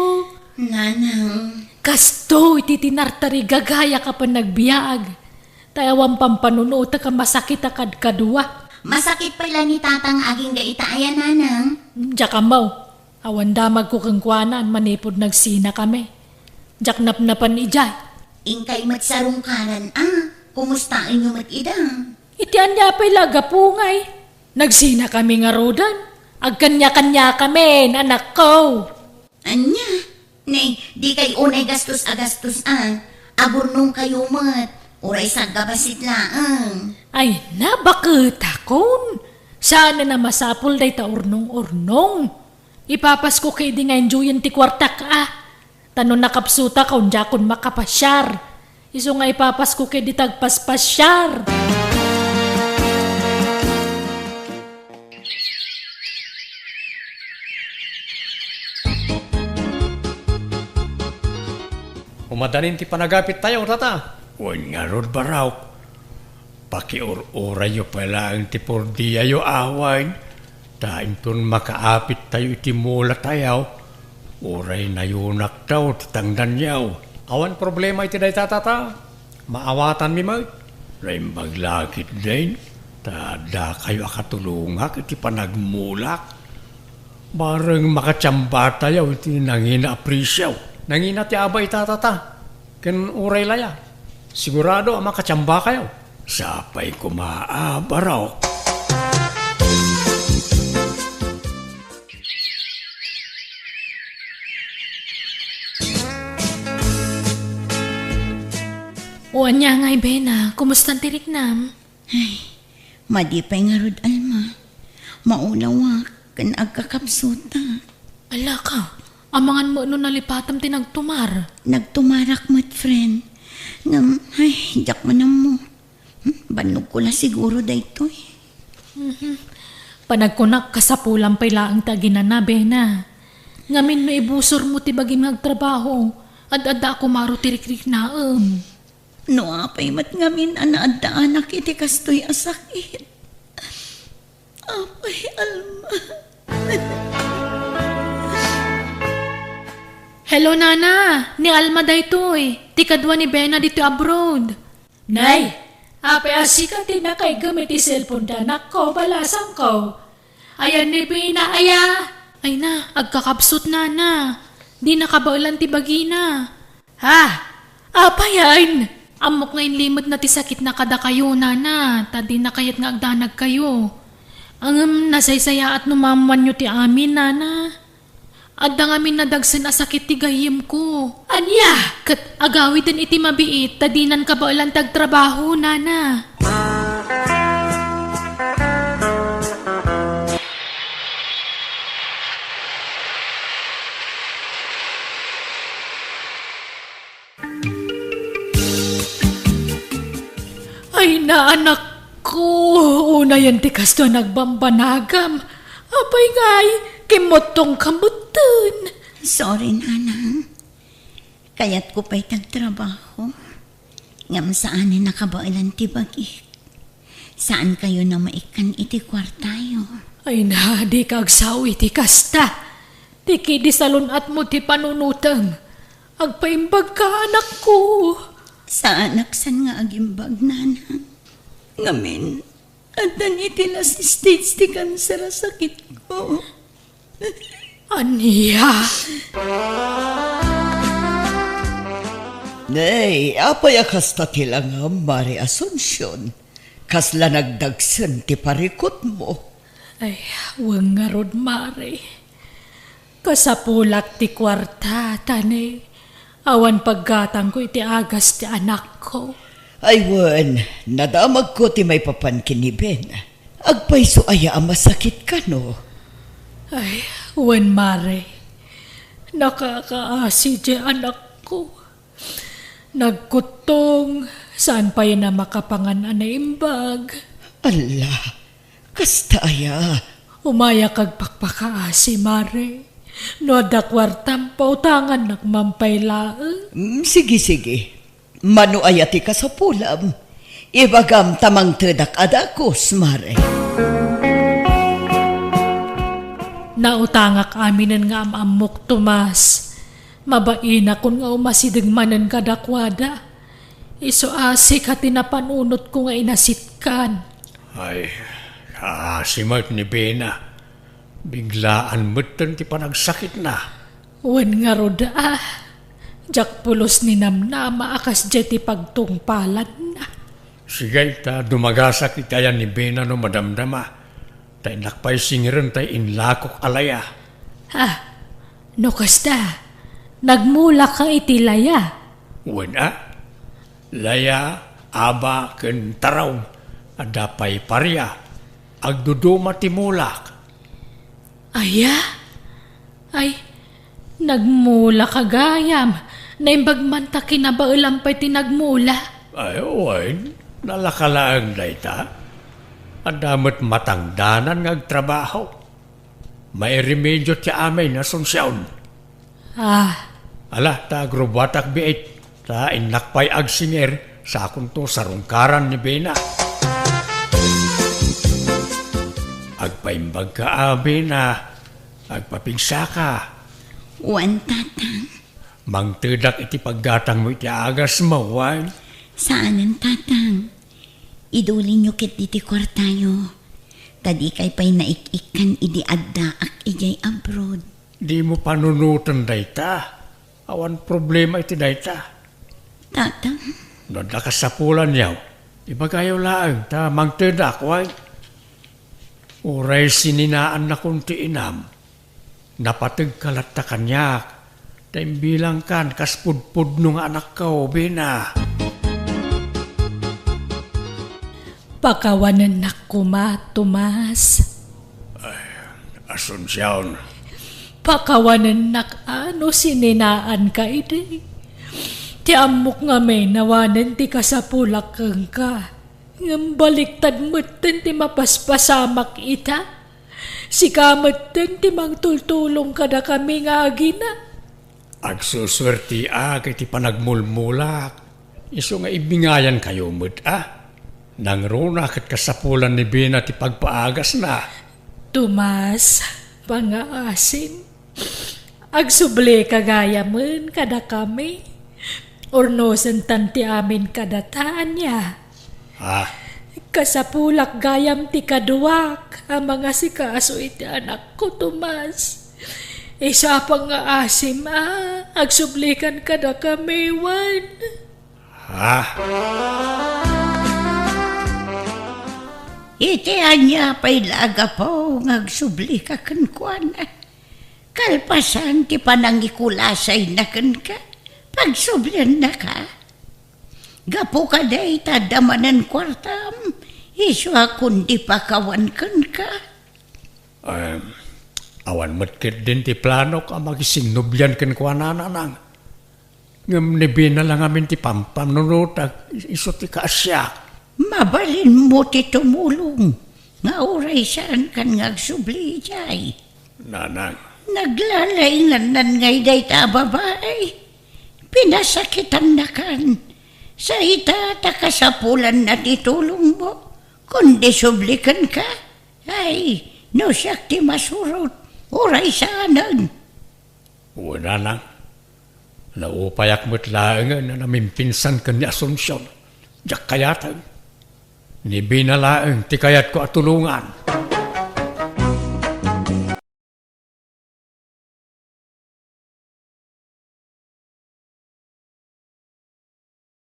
Nanang. Kastoy ti tinartarigagayak a panagbiag. Ta awan pampanunotek a masakit a kadkadua. Masakit pay la ni tatang agingga ita aya, nanang? Diak ammo. Awan damagko kenkuana manipud nagsinakami. Diak napnapan idiay. Inkay met sarungkaran a, kumustaenyo met ida? Iti ania pay la a gapu ngay? Nagsinakami ngaruden. Agkaniakaniakamin, anakko. Ania? Nay, dikay unay gastos a gastos a. Agurnongkayo met. Uray saggabasit laeng. Ay, nabaketakon. Saanen a masapul dayta urnong-urnong. Ipapasko kadi nga enjoyen ti kuartak a. Ta no nakapsutak, diakon makapasiar. Isu nga ipapasko kadi ta agpaspasiar. Umadanin ti panagapittayo, tata. Wen ngarud, barok. Pakiur-urayyo pay laeng ti pordiayo awan, ta inton makaapittayo iti mulatayo, uray nayunaktayo ti tangdanyo. Awan problema iti dayta, tata. Maawatanmi met. Naimbag la ketdin, ta dakayo a katulongak iti panagmulak. Bareng makatiambatayo iti nangina a presio. Nangina ti aba ita, tata. Ken uray la ya, sigurado a makatiambakayo. Sapay koma a barok. O ania ngay, Bena? Kumustan ti riknam? Ay, madi pay ngarud, Alma. Maulawak ken agkakapsutak. Ala ka, amangan met no nalipatam ti nagtumar. Nagtumarak met, friend. Ngem, ay, diak man ammo. Hmm, bannogko la siguro daytoy. Mhm. Panagkunak, kasapulan pay laeng ti aginana, Bena. Ngamin no ibusormo ti bagim nga agtrabaho, ad-adda a kumaro ti rikriknaem. No apay met ngamin a naaddaanak iti kastoy a sakit. Apay, Alma. Hello, Nana! Ni Alma daytoy, ti kadua ni Bena ditoy abroad. Nay, apay a sika ti nakaiggem iti cellphone ti anakko, balasangko? Ayan ni Bena, aya? Ay na, agkakabsut, Nana. Di nakabaelan ti bagina. Ha? Apayen? Ammok nga inlimed na ti sakitna kadakayo, Nana, ta di na kayat nga agdanagkayo. Ngem nasaysayaat no maammoanyo ti amin, Nana. Adda ngamin nadagsen a sakit ti gayyemko. Ania? Ket agawiden iti mabiit ta dinan kabaelan ti agtrabaho, Nana. Ay, naanakko, unayen ti kastoy a nagbambanagam. Apay ngay, kimmuttongka metten. Sorry, Nanang. Kayatko pay ti agtrabaho. Ngem saanen a kabaelan ti bagik. Saankayo a maikkan iti kuartayo. Ay na, dika agsao iti kasta. Ti kidi salun-atmo ti panunotem. Agpaimbagka, anakko. Saanak saan nga agimbag, Nanang. Ngamin, addan iti last stage ti kanser a sakitko. Ania? Nay, apay a kasta ti langam, Mare Asuncion? Kasla nagdagsen ti parikutmo? Ay, wen ngarud, Mare. Kasapulak ti kuarta, ta ne, awan paggatangko iti agas ti anakko. Ay wen, nadamagko ti maipapan ken ni Ben. Agpayso aya a masakit kano? Ay, wen, Mare. Nakakaasi diay anakko. Nagkuttong, saan pay a makapangan a naimbag. Alla, kasta aya? Umayak agpakpakaasi, Mare. No adda kuartam, pautangannak man pay laeng. Mm, sige, sige. Mano aya ti kasapulam? Ibagam ta mangtedak a dagus, Mare. Nautangak aminen nga am-ammok, Tomas. Mabainakon nga umasideg manen kadakuada. Isu a sika ti napanunotko nga inasitkan. Ay, kaasi met ni Bena. Biglaan metten ti panagsakitna. Wen ngarud a, diak pulos ni namnama a kasdiay ti pagtungpalanna. Sige, ta dumagasak iti ayan ni Bena no madamdama. Ta innak pay singirenta ti inlakok a laya. Ha? No kasta, nagmulak ka iti laya? Wen a. Laya, aba, ken tarong. Adda pay paria. Agduduma ti mulak. Aya? Ay, nagmula ka gayam. Naimbag man ta kinabaelam pay ti nagmula. Ay, wen, nalaka laeng dayta. Adda met matangdanan nga agtrabaho. Mairemedio ti amin, Asuncion. Ah. Ala, ta agrubuatak biit, ta innak pay agsingir, sakonto sarungkaran ni Bena. Agpaimbagka a, Bena, agpapigsaka. Wen, Tatang. Mangtedak iti paggatangmo iti agasmo, wen? Saanen, Tatang. Idulinyo ketdi ti kuartayo. Ta dikay pay naik-ikkan idi addaak idiay abroad. Dimo panunoten dayta. Awan problema iti dayta. Tatang. No adda kasapulanyo, ibagayo laeng ta mangtedak, wen? Uray sininaannakon ti inam, napategka latta kaniak, ta imbilangkan kas pudpudno nga anakko, Bena. Pakawanennak koma, Tomas. Ay, Asuncion. Pakawanennak a no sininaanka idi. Ti ammok ngamin awanen ti kasapulak kenka. Ngem baliktad metten ti mapaspasamak ita. Sika metten ti mangtultulong kadakami nga agina. Agsusuertiak iti panagmulmulak. Isu nga ibingayankayo met a. Nangruna ket kasapulan ni Bena ti pagpaagasna. Tomas, pangaasim. Agsublika gayamen kadakami. Urnosentan ti amin kadata, ania? Ah. Kasapulak gayam ti kaduak a mangasikaso iti anakko, Tomas. Isu a pangngaasim a agsublikan kadakami wen. Ah. Iti ania pay la a gapu nga agsublika kenkuana? Kalpasan ti panangikulasayna kenka, pagsubliannaka. Gapu kadi ta adda manen kuartam, isu a kundi pakawan kenka. Em, awan met ketdin ti planok a makisinnublian kenkuana, nanang. Ngem ni Bina la ngamin ti pampanunotak, isu ti kaasiak. Mabalinmo ti tumulong nga uray saankan nga agsubli idiay. Nanang. Naglalaingannan ngay dayta a babai. Pinasakitannakan. Sa ita ta kasapulanna ti tulongmo. Kundi sublikenka. Ay, no siak ti masurot, uray saanen. Wen, nanang. Naupayak met laengen a namimpinsan ken ni Asuncion. Diak kayaten. Ni Bina laeng ti kayatko a tulongan.